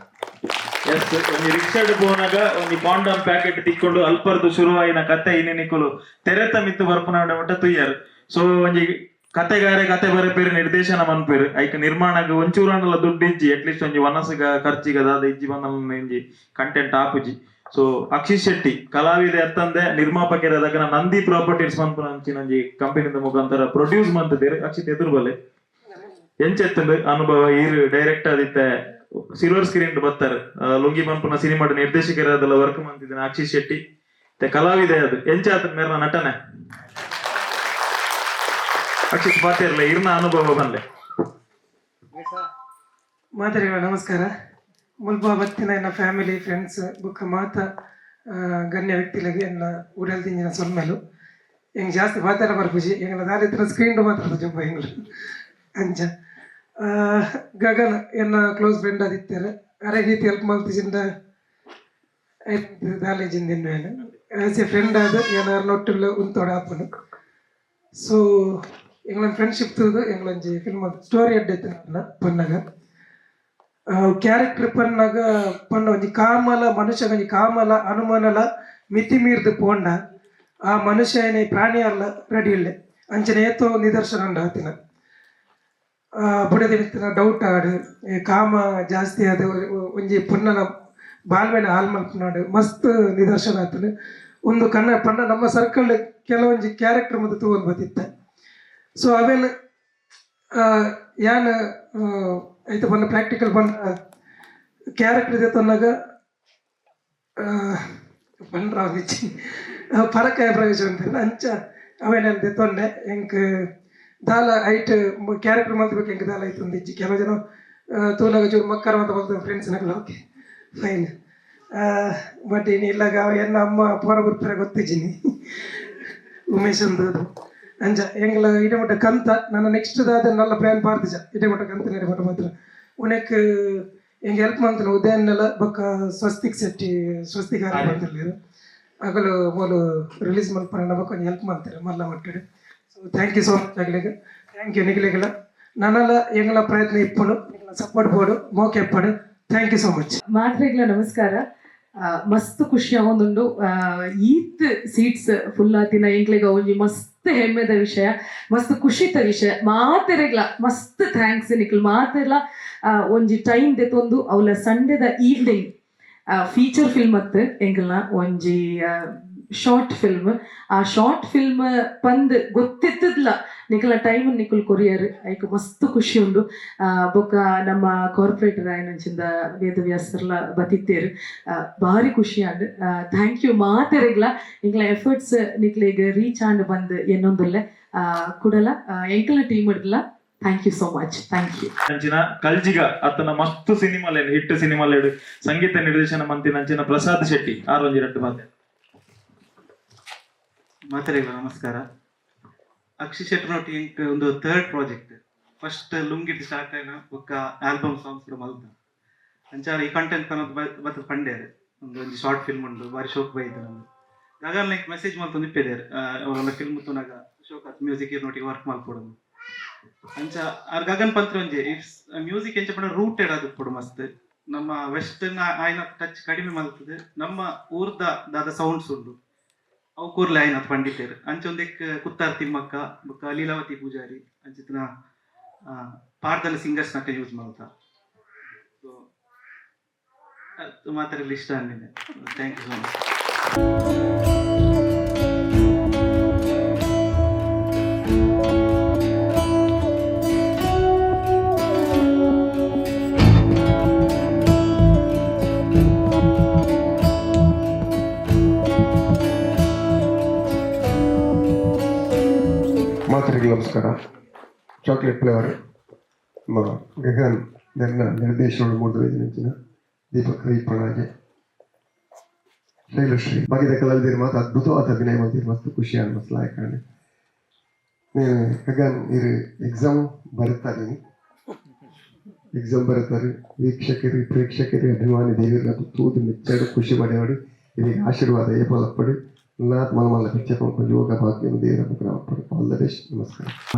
ಎಸ್, ಒಂಜಿ ರಿಕ್ಷಾಡ್ ಪೋನಾಗ ಒಂಜಿ ಕಾಂಡಮ್ ಪ್ಯಾಕೆಟ್ ತಿಕ್ಕೊಂಡು ಅಲ್ಪರ್ದು ಶುರುವಾಯಿನ ಕತೆ ಇನ್ನಿ ನಿಕುಲು ತೆರೆತ ಮಿತ್ತು ಬರ್ಪುನ ಮಟ್ಟ ತುಯ್ಯರ್. ಸೊ ಒಂಜಿ ಕತೆಗಾರೆ ಕತೆ ಬರೆಪೇರು, ನಿರ್ದೇಶನ ಮನ್ಪೇರು. ಐಕ್ ನಿರ್ಮಾಣಗ್ ಒಂಚೂರಾಂಡಲ ದುಡ್ಡು ಇಜ್ಜಿ. ಅಟ್ಲೀಸ್ಟ್ ಒಂಜಿ ವನಸ್ಗ ಖರ್ಚಿಗ ದಾದ ಇಜ್ಜಿ ಬಂದ ಒಂಜಿ ಕಂಟೆಂಟ್ ಆಪುಜಿ. ಸೊ ಅಕ್ಷಿತ್ ಶೆಟ್ಟಿ ಕಲಾವಿದೆ ಅತ್ತಂದೆ ನಿರ್ಮಾಪಕರ ನಂದಿ ಪ್ರಾಪರ್ಟೀಸ್ ಮನ್ಪುನ ಅಂಚಿನ ಒಂಜಿ ಕಂಪನಿದ ಮುಖಾಂತರ ಪ್ರೊಡ್ಯೂಸ್ ಮಂತದೇರು. ಅಕ್ಷಿತ್, ಎದುರು ಬಲೆ. ಎಂಚೆತ್ತಂಡು ಅನುಭವ? ಈರ್ ಡೈರೆಕ್ಟ್ ಆದಿತ್ತೆ ಸಿಲ್ವರ್ ಸ್ಕ್ರೀನ್ ಬತ್ತಾರೆ. ಲುಂಗಿ ಪನ್ಪುನ ಸಿನಿಮಾದ ನಿರ್ದೇಶಕರಾದಲ್ಲ ವರ್ಕ್ ಮಂತಿದ್ದೇನೆ. ಅಕ್ಷಿತ್ ಶೆಟ್ಟಿ ಮತ್ತೆ ಕಲಾವಿದೆ ಅದು. ಎಂಚಾತ ಮೇರ್ನ ನಟನೆ? ಅಕ್ಷಿತ್, ಪಾತಿರ್ಲ, ಇರ್ನ ಅನುಭವ ಬನ್ಲೆ. ಮಾತೆರೆಗ್ಲ ನಮಸ್ಕಾರ. ಮುಲ್ಪ ಬತ್ತಿನ ಎನ್ನ ಫ್ಯಾಮಿಲಿ, ಫ್ರೆಂಡ್ಸ್ ಬೊಕ್ಕ ಮಾತ ಗಣ್ಯ ವ್ಯಕ್ತಿಗಳಿಗೆ ಎನ್ನ ಉಡಲ್ ದಿಂಜಿನ ಸೊಲ್ಮೆಲು. ಎಂಕ್ ಜಾಸ್ತಿ ಪಾತೆರ ಬರ್ಪುಜಿ. ಎಂಗ್ಲ ದಾಲಿತ್ತಿನ ಸ್ಕ್ರೀನ್ ಮಾತ್ರ ಜೊಬ್ಬ ಎಂಗ್ಲು ಅಂಚ. ಗಗನ್ ಎನ್ನ ಕ್ಲೋಸ್ ಫ್ರೆಂಡ್ ಆದಿತ್ತಾರೆ. ಅರೆಗೀತಿ ಹೆಲ್ಪ್ ಮಲ್ತಿಜಿಂದ ದಾಲೇಜಿಂದ ಆಸ್ ಎ ಫ್ರೆಂಡ್ ಆದ ಏನಾರು ನೊಟ್ಟುಲ್ಲ ಉಂತೋಡ ಆಪುನು. ಸೊ ಎಂಗ್ಲನ್ ಫ್ರೆಂಡ್ಶಿಪ್ ತೂದು ಎಂಗ್ಲೊಂಜಿ ಫಿಲ್ಮ್ ಸ್ಟೋರಿ ಎಡ್ಡೆ ಇತ್ತು ಪನ್ನಗ. ಕ್ಯಾರೆಕ್ಟರ್ ಪನ್ನಾಗ ಪಂಡ ಒಂಜಿ ಕಾಮಲ ಮನುಷ್ಯ ಒಂಜಿ ಕಾಮಲ ಅನುಮಾನಲ ಮಿತಿ ಮೀರ್ದು ಪೋಂಡ ಆ ಮನುಷ್ಯನೇ ಪ್ರಾಣಿ ಅಲ್ಲ ರೆಡಿ ಇಲ್ಲ. ಅಂಚನೆ ಏತೋ ನಿದರ್ಶನ ಉಂಡು ಆತಿನ. ಬುಡದಿ ಮಿತ್ತಿನ ಡೌಟ್ ಆಡು, ಈ ಕಾಮ ಜಾಸ್ತಿ ಆದ ಒಂಜಿ ಪುನ್ನನ ಬಾಲ್ವೆನ ಹಾಲ್ ಮಲ್ಪನಾಡು ಮಸ್ತ್ ನಿದರ್ಶನ ಆತನ. ಒಂದು ಕನ್ನ ಪಂಡ ನಮ್ಮ ಸರ್ಕಲ್ ಕೆಲವೊಂಜಿ ಕ್ಯಾರೆಕ್ಟರ್ ಮತ್ತೆ ತೂವೊಂದು ಬತ್ತಿತ್ತ. ಸೊ ಅವೇನು ಯಾನ್ ಐತ ಬಂದ ಪ್ರಾಕ್ಟಿಕಲ್ ಬಂದ ಕ್ಯಾರೆಕ್ಟರ್ ಇದೆ ತನ್ನಾಗ ಪಂಡ್ರ ಪರಕಾಯ ಪ್ರವೇಶ ಅಂತ ಅಂಚ ಅವೇನ ತೊಂಡೆ. ಎಂಕ್ ದಾಲ ಐಟ್ ಕ್ಯಾರೆಕ್ಟರ್ ಮಲ್ತ್ಬೇಕು. ಎಂಕ್ ದಾಲ ಐತು ಇಜ್ಜಿ. ಕೆಲವು ಜನ ತೂನಾಗ ಚೂರು ಮಕ್ಕರ ಅಂತ ಮಲ್ತ ಫ್ರೆಂಡ್ಸ್ ನಕಲು. Okay, fine. ಬಟ್ ಇನ್ನು ಇಲ್ಲಾಗ ಎನ್ನ ಅಮ್ಮ ಪೋರ ಬರ್ತಾರೆ ಗೊತ್ತಿದ್ದೀನಿ ಉಮೇಶ್ ಅಂದದು. ಅಂಚ ಎಂಗ್ಲ ಇಡೆ ಮುಟ್ಟ ಕಂತ ನನ್ನ ನೆಕ್ಸ್ಟ್ ದಾದ ನಲ್ಲ ಪ್ಲಾನ್ ಪಾರ್ತಿಜ. ಇಡೆ ಮುಟ್ಟ ಕಂತ ಇಡೆ ಮುಟ್ಟ ಮಾತ್ರ ಉನಕ್ ಎಂಗ್ ಹೆಲ್ಪ್ ಮಂತನ ಉದಯನ್ನೆಲ್ಲ ಬೊಕ್ಕ ಸ್ವಸ್ತಿಕ್ ಶೆಟ್ಟಿ, ಸ್ವಸ್ತಿಕ್ ಬಂದಿರ್ಲಿರು. ಅಗಲು ಮೂಲು ರಿಲೀಸ್ ಮಲ್ಪರ ಬೊಕ್ಕ ಒಂಜಿ ಹೆಲ್ಪ್ ಮಾಡ್ತಾರೆ ಮಲ್ಲ ಮಟ್ಟಿಡು. ಸೊ thank you so much ಅಗಲಿಗೆ. Thank you ನಿಗಲಿಗೆಲ್ಲ. ನನ್ನಲ್ಲ ಎಂಗ್ಲ ಪ್ರಯತ್ನ ಇಪ್ಪಡು, ನಿಗಲ ಸಪೋರ್ಟ್ ಬೋಡು, ಮೋಕೆ ಇಪ್ಪಡು. Thank you so much. ಮಾತ್ರೆಗ್ಲ ನಮಸ್ಕಾರ. ಮಸ್ತ್ ಖುಷಿ ಆವೊಂದುಂಡು. ಈತ್ ಸೀಟ್ಸ್ ಫುಲ್ ಆತಿನ ಎಂಕ್ಲೆಗ್ ಒಂಜಿ ಮಸ್ತ್ ಹೆಮ್ಮೆದ ವಿಷಯ, ಮಸ್ತ್ ಖುಷಿತ ವಿಷಯ. ಮಾತೆರೆಗ್ಲ ಮಸ್ತ್ thanks. ನಿಕ್ಲ್ ಮಾತೆರ್ಲ ಒಂಜಿ ಟೈಮ್ ದೆತೊಂದು ಅವಲ ಸಂಡೆದ ಈವ್ನಿಂಗ್ ಫೀಚರ್ ಫಿಲ್ಮ್ ಅತ್ತು ಎಂಕಲ್ನ ಒಂಜಿ ಶಾರ್ಟ್ ಫಿಲ್ಮ್. ಆ ಶಾರ್ಟ್ ಫಿಲ್ಮ್ ಪಂದ್ ಗೊತ್ತಿತ್ತದ್ಲ ನಿಕಲ ಟೈಮ್ ನಿಕುಲ್ ಕೊರಿಯರ್ ಐಕ್ ಮಸ್ತ್ ಖುಷಿ ಉಂಡು. ಬೊಕ್ಕ ನಮ್ಮ ಕಾರ್ಪೊರೇಟರ್ ಆಯನಂಚಿಂದ ವೇದವ್ಯಾಸರ್ಲ ಬತ್ತಿತ್ತೇರು, ಭಾರಿ ಖುಷಿ ಆಂಡ್. Thank you ಮಾತೆರೆಗ್ಲ. ನಿಕ್ಲ ಎಫರ್ಟ್ಸ್ ನಿಕ್ಲೆಗ್ ರೀಚ್ ಆಂಡ್ ಬಂದ್ ಎನ್ನೊಂದುಲ್ಲೆ. ಕುಡಲ ಎಂಕಲ್ನ ಟೀಮ್ ಇಡ್ಲ thank you so much, thank you. ಅಂಚಿನ ಕಲ್ಜಿಗ ಅತ್ತನ ಮಸ್ತ್ ಸಿನಿಮಾಲೇನು ಹಿಟ್ ಸಿನಿಮಾಲೇಡು ಸಂಗೀತ ನಿರ್ದೇಶನ ಮಂತಿನ ಅಂಚಿನ ಪ್ರಸಾದ್ ಶೆಟ್ಟಿ ಆರೊಂಜಿ ರಡ್ಡ್ ಮಾತೆ. ಮಾತೆರೆಗ್ಲ ನಮಸ್ಕಾರ. ಅಕ್ಷಿ ಶೆಟ್ಟರ್ ಎಂಕ್ ಒಂದು ಥರ್ಡ್ ಪ್ರಾಜೆಕ್ಟ್. ಫಸ್ಟ್ ಲುಂಗಿಟ್ ಸ್ಟಾರ್ಟ್ ಆಯ್ನ ಬೊಕ್ಕ ಆಲ್ಬಮ್ ಸಾಂಗ್ಸ್ ಮಲ್ತ. ಅಂಚಾರ ಈ ಕಂಟೆಂಟ್ ಕನತ್ ಬತ್ತ ಪಂಡೇರು, ಒಂದು ಒಂಜಿ ಶಾರ್ಟ್ ಫಿಲ್ಮ್ ಉಂಡು, ಬಾರಿ ಶೋಕ್ ಬೈದು. ನಂದು ಗಗನ್ ಲೈಕ್ ಮೆಸೇಜ್ ಮಲ್ತೊಂದು ಇಪ್ಪೆದೇರು, ಅವರೆಲ್ಲ ಫಿಲ್ಮ್ ತೂನಾಗ ಶೋಕ್ ಆತ್, ಮ್ಯೂಸಿಕ್ ನೋಟಿಗೆ ವರ್ಕ್ ಮಲ್ಪೊಡು. ಅಂಚ ಆರ್ ಗಗನ್ ಪಂತ್ರ ಒಂಜಿ it's music ಎಂಚ ಪಂಡ ರೂಟೆಡ್ ಅದು ಪೊಡು ಮಸ್ತ್. ನಮ್ಮ ವೆಸ್ಟರ್ನ್ ಆಯ್ನ ಟಚ್ ಕಡಿಮೆ ಮಲ್ತದೆ, ನಮ್ಮ ಊರ್ದ ದಾದ ಸೌಂಡ್ಸ್ ಉಂಡು ಅವು ಕೂರ್ಲೆ ಆಯ್ನ ಪಂಡಿತೇರು. ಅಂಚ ಒಂದೆಕ್ ಕುತ್ತಾರ್ ತಿಮ್ಮಕ್ಕ ಬೊಕ್ಕ ಲೀಲಾವತಿ ಪೂಜಾರಿ ಅಂಚಿತ್ತಿನ ಪಾಡ್ದನ ಸಿಂಗರ್ಸ್ ನಕ ಯೂಸ್ ಮಲ್ತ. ಸೊ ಮಾತಾಡಲು ಇಷ್ಟ ಅಂದಿದೆ. Thank you so much. ಮಾತರಿಗೆ ನಮಸ್ಕಾರ. ಚಾಕ್ಲೇಟ್ ಫ್ಲೇವರ್ ನಮ್ಮ ಗಗನ್ ನನ್ನ ನಿರ್ದೇಶನ ಮೂಡಿದ ದೀಪಕ್ ರೈ ಪಣಾಜೆ, ಶೈಲಶ್ರೀ ಬಾಕಿದ ಕಲಾವಿದರು ಮಾತ್ರ ಅದ್ಭುತವಾದ ಅಭಿನಯ ಮಾಡ್ತೀರಿ. ಮಸ್ತ್ ಖುಷಿ ಮಸ್ತ್ ಲಾಯಕ. నేను ಗಗನ್ ಇರು ಎಕ್ಸಾಮ್ ಬರುತ್ತಾರೆ, ಎಕ್ಸಾಮ್ ಬರುತ್ತಾರೆ. ವೀಕ್ಷಕರು, ಪ್ರೇಕ್ಷಕರು, ಅಭಿಮಾನಿ ದೇವರ ತೂದು ಮೆಚ್ಚಾಡು, ಖುಷಿ ಪಡೆಯವಾಡು. ಇದಕ್ಕೆ ಆಶೀರ್ವಾದ ಏಪಲಪ್ಪಡು ನಾತ್ ಮಲ್ಲ ಮಲ್ಲ ಪಿಕ್ಚರ್ ಪಂಪ ಯೋಗ ಭಾಗ್ಯ ದೇವರ ಅಪ್ಪಡು. ಆಲ್ the best, ನಮಸ್ಕಾರ.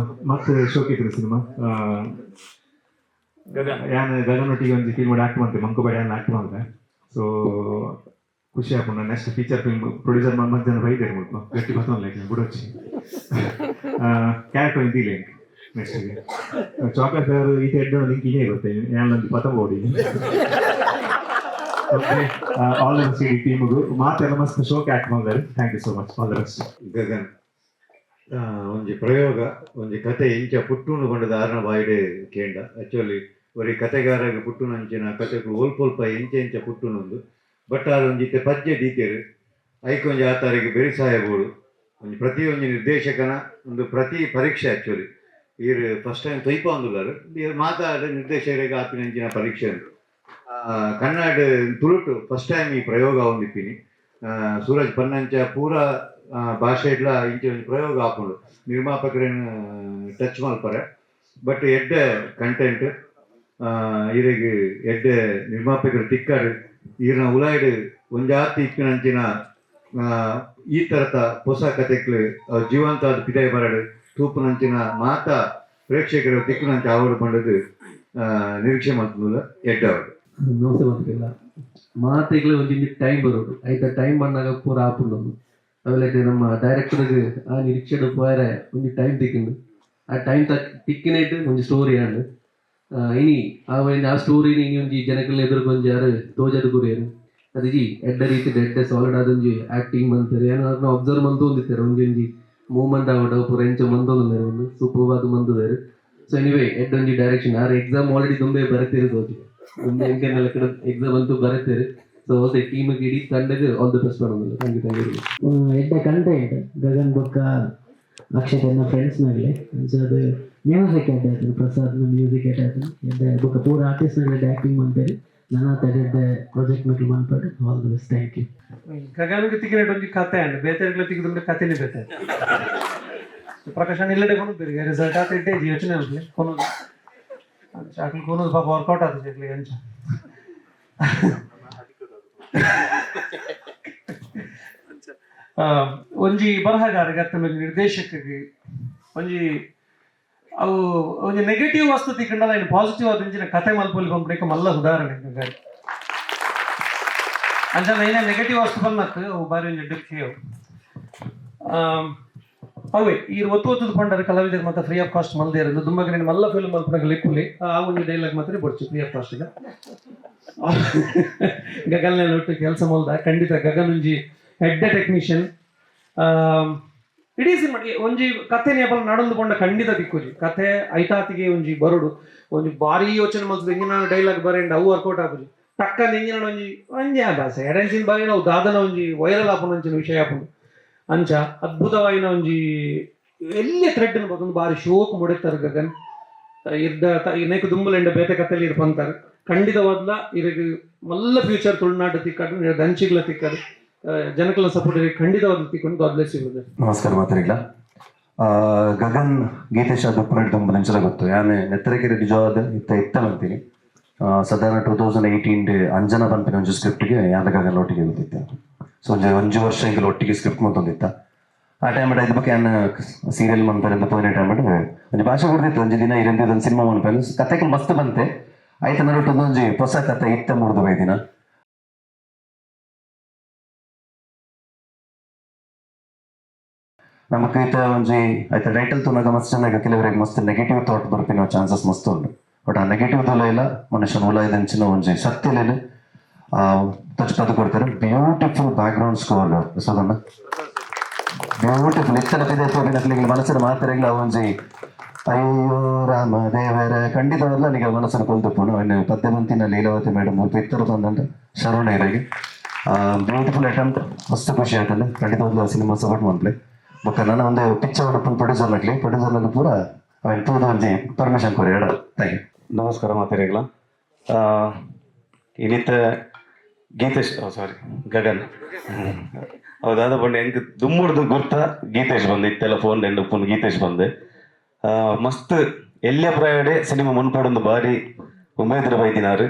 ಮತ್ತೆ ಶೋಕಿದ್ರು ಸಿನಿಮಾ ಯಾನ್ ಗಗನೊಟ್ಟಿಗೆ ಒಂಜಿ ಫಿಲ್ಮ್ ಆಕ್ಟ್ ಮಾಡ್ತೆ, ಮಂಕುಬಾಡಿ ಯಾನ್ ಆಕ್ಟ್ ಮಾಡ್ದೆ. ಸೊ ಖುಷಿ ಆಪುಂಡು. ನೆಕ್ಸ್ಟ್ ಫೀಚರ್ ಫಿಲ್ಮ್ ಪ್ರೊಡ್ಯೂಸರ್ ಮಧ್ಯಾಹ್ನ ಬೈದೇರು, ಮುಲ್ಪ ಗಟ್ಟಿ ಬತ್ತೊಂದು ಲೈಕ್ ಬುಡೊಚ್ಚಿ ಕ್ಯಾರೆಕ್ಟರ್ ಒಂಜಿ ಲಿಂಕ್. ನೆಕ್ಸ್ಟ್ ಚಾಕ್ಲೇಟ್ ಫ್ಲೇವರ್ ಈತ ಎಡ್ಡೆ ಲಿಂಕ್ ಇನೇ ಗೊತ್ತೆ ಯಾನ್ ಒಂಜಿ ಪತ ಬೋಡಿ. ಓಕೆ, ಆಲ್ the best ಇಡೀ ಟೀಮ್ಗೂ. ಮಾತೆಲ್ಲ ಮಸ್ತ್ ಶೋಕ್ ಆಕ್ಟ್ ಮಾಡಿದ್ದಾರೆ. Thank you so much, all the best. Gagan ಒಂಜಿ ಪ್ರಯೋಗ, ಒಂಜಿ ಕತೆ ಇಂಚ ಪುಟ್ಟುನು ಪಂಡದ ಆರ್ನ ಬಾಯಿಡೆ ಕೇಂಡ. ಆಕ್ಚುಲಿ ಒರಿ ಕತೆಗಾರಗ್ ಪುಟ್ಟುನಂಚಿನ ಕತೆಗಳು ಒಲ್ಪ ಎಂಚ ಎಂಚ ಪುಟ್ಟುನೊಂದು. ಬಟ್ ಆರ್ ಒಂಜಿ ಇತ್ತೆ ಪಜ್ಜೆ ದೀತೆರ್, ಐಕ್ ಒಂಜಿ ಆತಾರಿಗೆ ಬೆರಿಸಾಯ ಬೋಡು. ಒಂಜಿ ಪ್ರತಿ ಒಂಜಿ ನಿರ್ದೇಶಕನ ಒಂದು ಪ್ರತಿ ಪರೀಕ್ಷೆ. ಆಕ್ಚುಲಿ ಈರ್ ಫಸ್ಟ್ ಟೈಮ್ ತೊಯ್ಪ ಒಂದುಲ್ಲಾರು, ಈರ್ ಮಾತಾಡ ನಿರ್ದೇಶಕರಿಗೆ ಆಪಿನಂಚಿನ ಪರೀಕ್ಷೆ ಉಂಟು. ಕನ್ನಡ ತುಳುಟು ಫಸ್ಟ್ ಟೈಮ್ ಈ ಪ್ರಯೋಗ ಒಂದಿಪ್ಪಿನಿ. ಸೂರಜ್ ಪನ್ನಂಚ ಪೂರ ಭಾಷೆಡ್ಲ ಇಂಚ ಒಂಜಿ ಪ್ರಯೋಗ ಆಪುಂಡು, ನಿರ್ಮಾಪಕರೇನು ಟಚ್ ಮಲ್ಪರೆ. ಬಟ್ ಎಡ್ಡೆ ಕಂಟೆಂಟ್, ಇರೆಗ್ ಎಡ್ಡೆ ನಿರ್ಮಾಪಕರು ತಿಕ್ಕಡ್. ಈರ್ನ ಉಲಾಯ್ಡ್ ಒಂಜಾತಿ ಇಪ್ಪಿನಂಚಿನ ಈ ತರತ ಹೊಸ ಕತೆಕ್ಲು ಜೀವಂತ ಪಿದಾಯಿ ಬರಡು, ತೂಪುನಂಚಿನ ಮಾತ ಪ್ರೇಕ್ಷಕರು ತಿಕ್ಕುನಂಚ ಆವಡು ಪಂಡದು ನಿರೀಕ್ಷೆ ಮಲ್ತುಂದುಲ್ಲ. ಎಡ್ಡೆ ಆವಡು. ನಮಸ್ತೆ ಮಾತ್ರಿಲ್ಲ. ಮಾತೆಗ್ಲ ಒಂಜಿ ಟೈಮ್ ಬರೋದು ಐತ, ಟೈಮ್ ಬಂದಾಗ ಪೂರ ಆಪುಂಡು. ಅವೆಲ್ಲ ನಮ್ಮ ಡೈರೆಕ್ಟರ್ಗೆ ಆ ನಿರೀಕ್ಷೆಡ್ ಪೋಯರೆ ಒಂಜಿ ಟೈಮ್ ತಿಕ್ಕಿಂಡು. ಆ ಟೈಮ್ ತಕ್ ತಿಕ್ಕಿನೈಟ್ ಒಂಜಿ ಸ್ಟೋರಿ ಆಂಡ್. ಇನಿ ಆ ಒಂಜಿ ಆ ಸ್ಟೋರಿನ ಇನಿ ಒಂಜಿ ಜನಕಲ್ನ ಎದುರು ಒಂಜಿ ಯಾರು ತೋಜದು ಕೊರಿಯರು. ಅದು ಜಿ ಎಡ್ಡೆ ರೀತಿ ಎಡ್ಡೆ ಸಾಲಿಡ್ ಆದ ಒಂಜಿ ಆಕ್ಟಿಂಗ್ ಮಂತಾರೆ. ಏನು ಅದನ್ನ ಅಬ್ಸರ್ವ್ ಮಂತೊಂದಿತ್ತಾರೆ, ಒಂಜಿ ಒಂಜಿ ಮೂವ್ಮೆಂಟ್ ಆವಡ ಪೂರ ಎಂಚ ಮಂತೊಂದುಲ್ಲೆರ್, ಒಂದು ಸೂಪರ್ ಆದ್ ಮಂತುದೆರ್. ಸೊ ಎನಿವೇ, ಎಡ್ಡೆ ಒಂಜಿ ಡೈರೆಕ್ಷನ್. ಆರ್ ಎಕ್ಸಾಮ್ ಆಲ್ರೆಡಿ ದುಂಬೆ ಬರೆತಿರು ತೋಜಿ, ದುಂಬೆ ಎಂಕೆನೆಲ್ಲ ಕಡೆ ಎಕ್ಸಾಮ್ ಅಂತೂ ಬರೆತೇರು. ಸೊ ಆಲ್ the team, ಇಡೀ ತಂಡಗ್ ಆಲ್ the best ಪನೊಂದುಲ್ಲೆ. Thank you, thank you. ಎಡ್ಡೆ ಕಂಟೆಂಟ್. ಗಗನ್ ಬೊಕ್ಕ ಅಕ್ಷತ್ ಎನ್ನ ಫ್ರೆಂಡ್ಸ್ ನಗಲೆ. ಅಂಚ ಅದು ಮ್ಯೂಸಿಕ್ ಎಡ್ಡೆ ಆತುಂಡು, ಪ್ರಸಾದ್ನ ಮ್ಯೂಸಿಕ್ ಎಡ್ಡೆ ಆತುಂಡು. ಎಡ್ಡೆ ಬೊಕ್ಕ ಪೂರ ಆರ್ಟಿಸ್ಟ್ ನಗಲೆ ಆಕ್ಟಿಂಗ್ ಮನ್ಪೆರ್. ನನಾತ್ ಎಡ್ಡೆ ಪ್ರಾಜೆಕ್ಟ್ ನಕಲು ಮನ್ಪಡ್. All the best, thank you. ಗಗನ್ಗೆ ತಿಕ್ಕಿನ ಒಂಜಿ ಕತೆ ಅಂಡ್ ಬೇತೆರ್ಗ್ಲ ತಿಕ್ಕಿದ್ರೆ ಕತೆನೇ ಬೇತೆ. ಪ್ರಕಾಶ್ ಇಲ್ಲಡೆ ಕೊನು ರಿಸಲ್ಟ್ ಆತ ಇಟ್ಟೆ ಯೋಚನೆ ಅನ್ಲಿ ಕೊನೋದು. ಅಕ್ಲು ಕೊನೋದು ಪಾಪ ವರ್ಕೌಟ್ ಆತ ಅಕ್ಲಿಗೆ ಅಂಚ. ಒಂಜಿ ಬರಹಗಾರಗೆ ಅತ್ತ ಒಂಜಿ ನಿರ್ದೇಶಕಗೆ ಒಂಜಿ ಅವು ಒಂಜಿ ನೆಗೆಟಿವ್ ವಸ್ತು ತಿಕ್ಕಂಡಲ ಇನ್ನು ಪಾಸಿಟಿವ್ ಆದ ಇಂಚಿನ ಕತೆ ಮಲ್ಪೊಲಿ ಪನ್ಪುನೆಕ್ ಮಲ್ಲ ಉದಾಹರಣೆ ಗಗನ್. ಅಂಚ ಏನ ನೆಗೆಟಿವ್ ವಸ್ತು ಬಂದತ್ತು ಅವು ಬಾರಿ ಒಂಜಿ ಡುಕ್ಕಿ ಅವು. ಅವೇ ಈ ಒತ್ತು ಒತ್ತುದು ಪಂಡರೆ ಕಲಾವಿದರು ಮತ್ತೆ ಫ್ರೀ ಆಫ್ ಕಾಸ್ಟ್ ಮಲ್ದೇರು. ದುಂಬಗ್ ನೀನು ಮಲ್ಲ ಫಿಲ್ಮ್ ಮಲ್ಪುನಗ ಲಿಪ್ಪುಲಿ, ಆ ಒಂಜಿ ಡೈಲಾಗ್ ಮಾತ್ರ ಬೊಡ್ಚಿ ಫ್ರೀ ಆಫ್ ಕಾಸ್ಟ್. ಗಗನ್ನೆಲ್ಲ ಒಟ್ಟು ಕೆಲಸ ಮಲ್ದ. ಖಂಡಿತ ಗಗನ್ ಒಂಜಿ ಹೆಡ್ ಟೆಕ್ನಿಷಿಯನ್. ಇಡೀ ಸಿನಿಮಾ ಒಂಜಿ ಕಥೆನೆ ಅಪಲ ನಡೊಂದು ಪಂಡ ಖಂಡಿತ ತಿಕ್ಕುಜಿ. ಕಥೆ ಐತಾತಿಗೆ ಒಂಜಿ ಬರಡು, ಒಂಜಿ ಬಾರಿ ಯೋಚನೆ ಮಲ್ತದ ಎಂಜಿನ ಡೈಲಾಗ್ ಬರೆಂಡ ಅವು ವರ್ಕೌಟ್ ಆಪುಜಿ. ಟಕ್ಕಂದ ಎಂಜಿನ ಒಂಜಿ ಒಂಜಿ ಬಾಸೆ ಎಡೆನ್ಸಿನ್ ಬಾರಿ ನಾವು ದಾದನ ಒಂಜಿ ವೈರಲ್ ಆಪುನ ಒಂಚಿನ ವಿಷಯ ಆಪುಂಡು. ಅಂಚ ಅದ್ಭುತವಾಯಿನ ಒಂಜಿ ಎಲ್ಲಿ ಥ್ರೆಡ್ ಒಂದು ಬಾರಿ ಶೋಕ್ ಮುಡಿತಾರೆ ಗಗನ್. ಇರ್ದ ನೇಕು ದುಂಬುಲೆಂಡ ಬೇತೆ ಕಥೆಲಿ ಇರ್ ಪಂತಾರೆ. ಖಂಡಿತವಾದ್ಲ ಇರಗ್ ಮಲ್ಲ ಫ್ಯೂಚರ್ ತುಳುನಾಡು ತಿಕ್ಕಡು, ದಂಚಿಗ್ಲ ತಿಕ್ಕಡು, ಜನಕಲ ಸಪೋರ್ಟ್ ಖಂಡಿತವಾದ ತಿಕ್ಕೊಂಡು. God bless you brother. ನಮಸ್ಕಾರ ಮಾತರಿಗ್ಲ. ಗಗನ್ ಗೀತೇಶ್ ದುಪ್ಪನಡ್ ತುಂಬ ನೆಂಚಲ ಗೊತ್ತು. ಯಾನೆ ನೆತ್ತರಕೆರೆ ನಿಜವಾದ ಇತ್ತ ಇತ್ತಲ್ಲ ಅಂತೀನಿ. ಸಾಧಾರಣ 2018 ಅಂಜನಾ ಪನ್ಪಿನ ಒಂಜಿ ಸ್ಕ್ರಿಪ್ಟ್ಗೆ ಯಾನ ಗಗನ್ ಒಟ್ಟಿಗೆ ಗೊತ್ತಿತ್ತ. ಸೊ ಒಂಜಿ ಒಂಜಿ ವರ್ಷ ಎಂಕಲ್ ಒಟ್ಟಿಗೆ ಸ್ಕ್ರಿಪ್ಟ್ ಮಂತೊಂದಿತ್ತ. ಆ ಟೈಮ್ ಐದು ಬಗ್ಗೆ ಯಾನ್ ಸೀರಿಯಲ್ ಮನ್ಪೆರೆ ಪೋಯಿನ ಟೈಮ್ ಒಂಜಿ ಭಾಷೆ ಕೊಡ್ತಿತ್ತು. ಒಂಜಿ ದಿನ ಇರಂದಿ ಒಂದು ಸಿನಿಮಾ ಮನ್ಪೆರೆ ಕತೆಗಳು ಮಸ್ತ್ ಬಂತೆ. ಆಯ್ತು, ನಡುಟ್ಟು ಒಂಜಿ ಹೊಸ ಕತೆ ಇತ್ತ ಮುರಿದು ಬೈದಿನ. ನಮಕ್ ಐತ ಒಂಜಿ ಐತ ಟೈಟಲ್ ತೂನಗ ಮಸ್ತ್ ಚೆನ್ನಾಗಿ ಕೆಲವರಿಗೆ ಮಸ್ತ್ ನೆಗೆಟಿವ್ ಥಾಟ್ ಬರ್ಪಿನ ಚಾನ್ಸಸ್ ಮಸ್ತ್ ಉಂಡು. ಬಟ್ ಆ ನೆಗೆಟಿವ್ ದೊಲ ಇಲ್ಲ, ಮನುಷ್ಯನ ಉಲಾಯ್ದಂಚಿನ ಒಂಜಿ ಸತ್ಯಲೇನು ತಚ್ಪದು ಕೊಡ್ತಾರೆ. Beautiful back ground score ಸೋದಣ್ಣ, beautiful. ಇತ್ತಲ ಪಿದೆ ತೋರಿನ ಮನಸ್ಸಿನ ಮಾತ್ರೆಗಳ ಒಂಜಿ ಅಯ್ಯೋ ರಾಮ ದೇವರ ಖಂಡಿತವಾಗ್ಲೂ ನನಗೆ ಮನಸ್ಸನ್ನು ಕೊಲ್ತುಪ್ಪುನು. ಇನ್ನು ಪದ್ಯವಂತಿನ ಲೀಲಾವತಿ ಮೇಡಮ್ ಇತ್ತರ ಬಂದಂತ ಶರಣ ಇರಾಗಿ ಬ್ಯೂಟಿಫುಲ್ ಅಟೆಂಪ್ಟ್, ಮಸ್ತ್ ಖುಷಿ ಆಯ್ತಲ್ಲ. ಖಂಡಿತವಾಗ್ಲೂ ಸಿನಿಮಾ ಸಪೋರ್ಟ್ ಮಾಡ್ಲಿ. ಬೊಕ್ಕ ನನ್ನ ಒಂದು ಪಿಕ್ಚರ್ ಪ್ರೊಡ್ಯೂಸರ್ ನಕ್ಲಿ ಪ್ರೊಡ್ಯೂಸರ್ ಪೂರ ಅವನ್ ತೂದು ಒಂಜಿ ಪರ್ಮಿಷನ್ ಕೊರಿ ಎಡ. Thank you. ನಮಸ್ಕಾರ ಮಾತಾಡಿಗಳ. ಇನ್ನಿತ್ತ ಗೀತೇಶ್, ಸಾರಿ ಗಗನ್ ಹೌದಾದ ಬಂಡೆ ಎಂಕ್ ದುಮ್ಮುಡ್ದು ಗುರ್ತ ಗೀತೇಶ್ ಬಂದೆ. ಇತ್ತೆಲ್ಲ ಫೋನ್ ಎಂಡು ಫೋನ್ ಗೀತೇಶ್ ಬಂದೆ. ಮಸ್ತ್ ಎಲ್ಲೆ ಪ್ರಾಯಡೆ ಸಿನಿಮಾ ಮುನ್ಪಡೊಂದು ಬಾರಿ ಉಮೇದ್ರ ಬೈದಿನಾರು.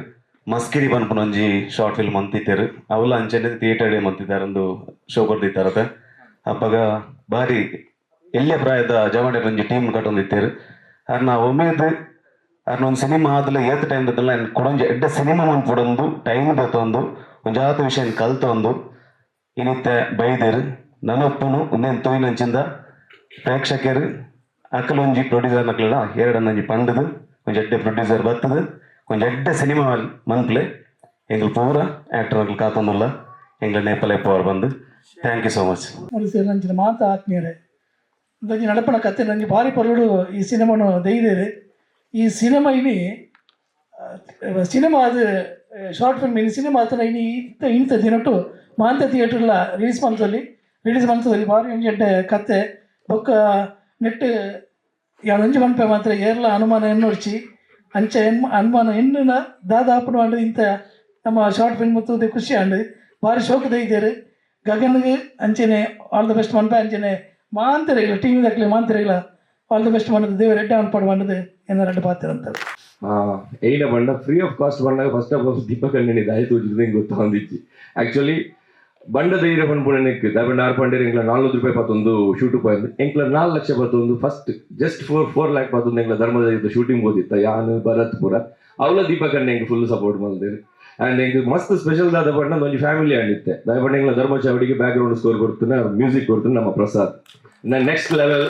ಮಸ್ಕಿರಿ ಪನ್ಪುನ ಒಂಜಿ ಶಾರ್ಟ್ ಫಿಲ್ಮ್ ಅಂತಿತ್ತೇರು. ಅವಲ ಅಂಚನೆ ಥಿಯೇಟರ್ ಮಂತಿದ್ದಾರೆ, ಒಂದು ಶೋ ಕೊರ್ದಿತ್ತಾರತ. ಅಪ್ಪಗ ಬಾರಿ ಎಲ್ಲೆ ಪ್ರಾಯದ ಜವಣೆ ಒಂಜಿ ಟೀಮ್ ಕಟ್ಟೊಂದಿತ್ತೇರು. ಅರ್ನ ಉಮೇದ್ ಅರ್ನ ಒಂದು ಸಿನಿಮಾ ಆದಲ ಏತ್ ಟೈಮ್ ದತ್ತಲ್ಲ ಕೊಡೊಂಜಿ ಎಡ್ಡೆ ಸಿನಿಮಾ ಮನ್ಪೊಡೊಂದು ಟೈಮ್ ದತ್ತೊಂದು ಒಂಜಾತ ವಿಷಯ ಕಲ್ತೊಂದು ಇನಿತ್ತೆ ಬೈದೇರು. ನನೊಪ್ಪುನು ಉಂದೆನ್ ತೋಯಿನಂಚಿಂದ ಪ್ರೇಕ್ಷಕರು ಅಕಲೊಂಜಿ ಪ್ರೊಡ್ಯೂಸರ್ ನಕ್ಲೆಡ ಎರಡನ್ನೊಂಜಿ ಪಂಡದು ಒಂಜಿ ಎಡ್ಡೆ ಪ್ರೊಡ್ಯೂಸರ್ ಬತ್ತದು ಒಂಜಿ ಎಡ್ಡೆ ಸಿನಿಮಾ ಮನ್ಪ್ಲೆ. ಎಂಗ್ಲ ಪೂರ ಆಕ್ಟರ್ ನಕ್ಲು ಕಾತೊಂದುಲ್ಲ ಎಂಗ್ಲ ನೇಪಲೆ ಪವರ್ ಬಂದು. Thank you so much. ಮುಡಿಸಿರಂಚಿನ ಮಾತ ಆತ್ಮೀಯರೇ, ಒಂಜಿ ನಡಪಣ ಕತೆ ನಂಗೆ ಭಾರಿ ಪೊರ್ಲುಡು ಈ ಸಿನಿಮಾನು ದೈದೇರು. ಈ ಸಿನಿಮಾ ಇನಿ ಸಿನಿಮಾ ಅದು ಶಾರ್ಟ್ ಫಿಲ್ಮ್ ಇನಿ ಸಿನಿಮಾ ಆತನ ಇನಿ ಇತ್ತ ಇಂತ ದಿನಟ್ಟು ಮಾಂತ ಥಿಯೇಟರ್ಲ ರಿಲೀಸ್ ಮಂತಲ್ಲಿ ರಿಲೀಸ್ ಮಂತದಲ್ಲಿ ಭಾರಿ ಒಂಜಿ ಎಡ್ಡೆ ಕತೆ. ಬೊಕ್ಕ ನೆಟ್ ಒಂಜಿ ಮನ್ಪೆ ಮಾತ್ರ ಏರ್ಲ ಅನುಮಾನ ಎನ್ನೊಡ್ಚಿ ಅಂಚ ಎನ್ ಅನುಮಾನ ಎನ್ನುನ ದಾದ ಆಪುನ ಇಂಥ ನಮ್ಮ ಶಾರ್ಟ್ ಫಿಲ್ಮ್ ತೂದು ಖುಷಿ ಆಂಡ್ ಭಾರಿ ಶೋಕು ದೈದೇರು. ಗಗನ್ಗೆ ಅಂಚೆನೆ all the best ಮನ್ಪೆ. ಅಂಚೆನೆ ಮಾಂತರೆಗಳ ಟಿ ವಿ ದಕ್ಲೆ ಮಾಂತರೆಗಳ all the best ಮಾಡೋದು. ದೇವರು ಎಡ್ಡೆ ಅನ್ಪಾಡು ಮಾಡೋದು ಎನ್ನ ரெண்டு ಪಾತ್ರ. ಏನ ಬಂಡ free of cost ಬಂಡಾಗ first of all Deepak ಅಣ್ಣನಿ ದಾಯಿ ತೋಜಿದ್ ಗೊತ್ತಾಂದಿಜ್ಜಿ. ಆಕ್ಚುಲಿ ಬಂಡ ಧೈರ್ಯ ಪನ್ಪುನ ನೆಕ್ ದಾಯೆ ಆರು ಪಂಡೇರ್ ಎಂಕ್ಲ 400 ರೂಪಾಯಿ ಪತ್ತೊಂದು ಶೂಟ್ ಪೋಯಂದು ಎಂಕ್ಲ 4 ಲಕ್ಷ ಪತ್ತೊಂದು first just 4 4 lakh ಪತ್ತೊಂದು ಎಂಕ್ಲ ಧರ್ಮದ ಶೂಟಿಂಗ್ ಹೋದಿತ್ತ ಯಾನ್ ಭರತ್ ಪುರ. ಅವಲ ದೀಪಕ್ ಅಣ್ಣ ಎಂಕ್ ಫುಲ್ ಸಪೋರ್ಟ್ ಮಲ್ದೇರು. ಅಂಡ್ ಎಂಕ್ ಮಸ್ತ್ ಸ್ಪೆಷಲ್ ದಾದ ಪಂಡ ಒಂಜಿ ಫ್ಯಾಮಿಲಿ ಅಂಡಿತ್ತೆ. ದಾಯ ಪಂಡ ಎಂಕ್ಲ ಧರ್ಮ ಚಾವಡಿಗೆ back ground score ಕೊಡ್ತುನ, music ಕೊಡ್ತುನ ನಮ್ಮ ಪ್ರಸಾದ್ ನೆಕ್ಸ್ಟ್ ಲೆವೆಲ್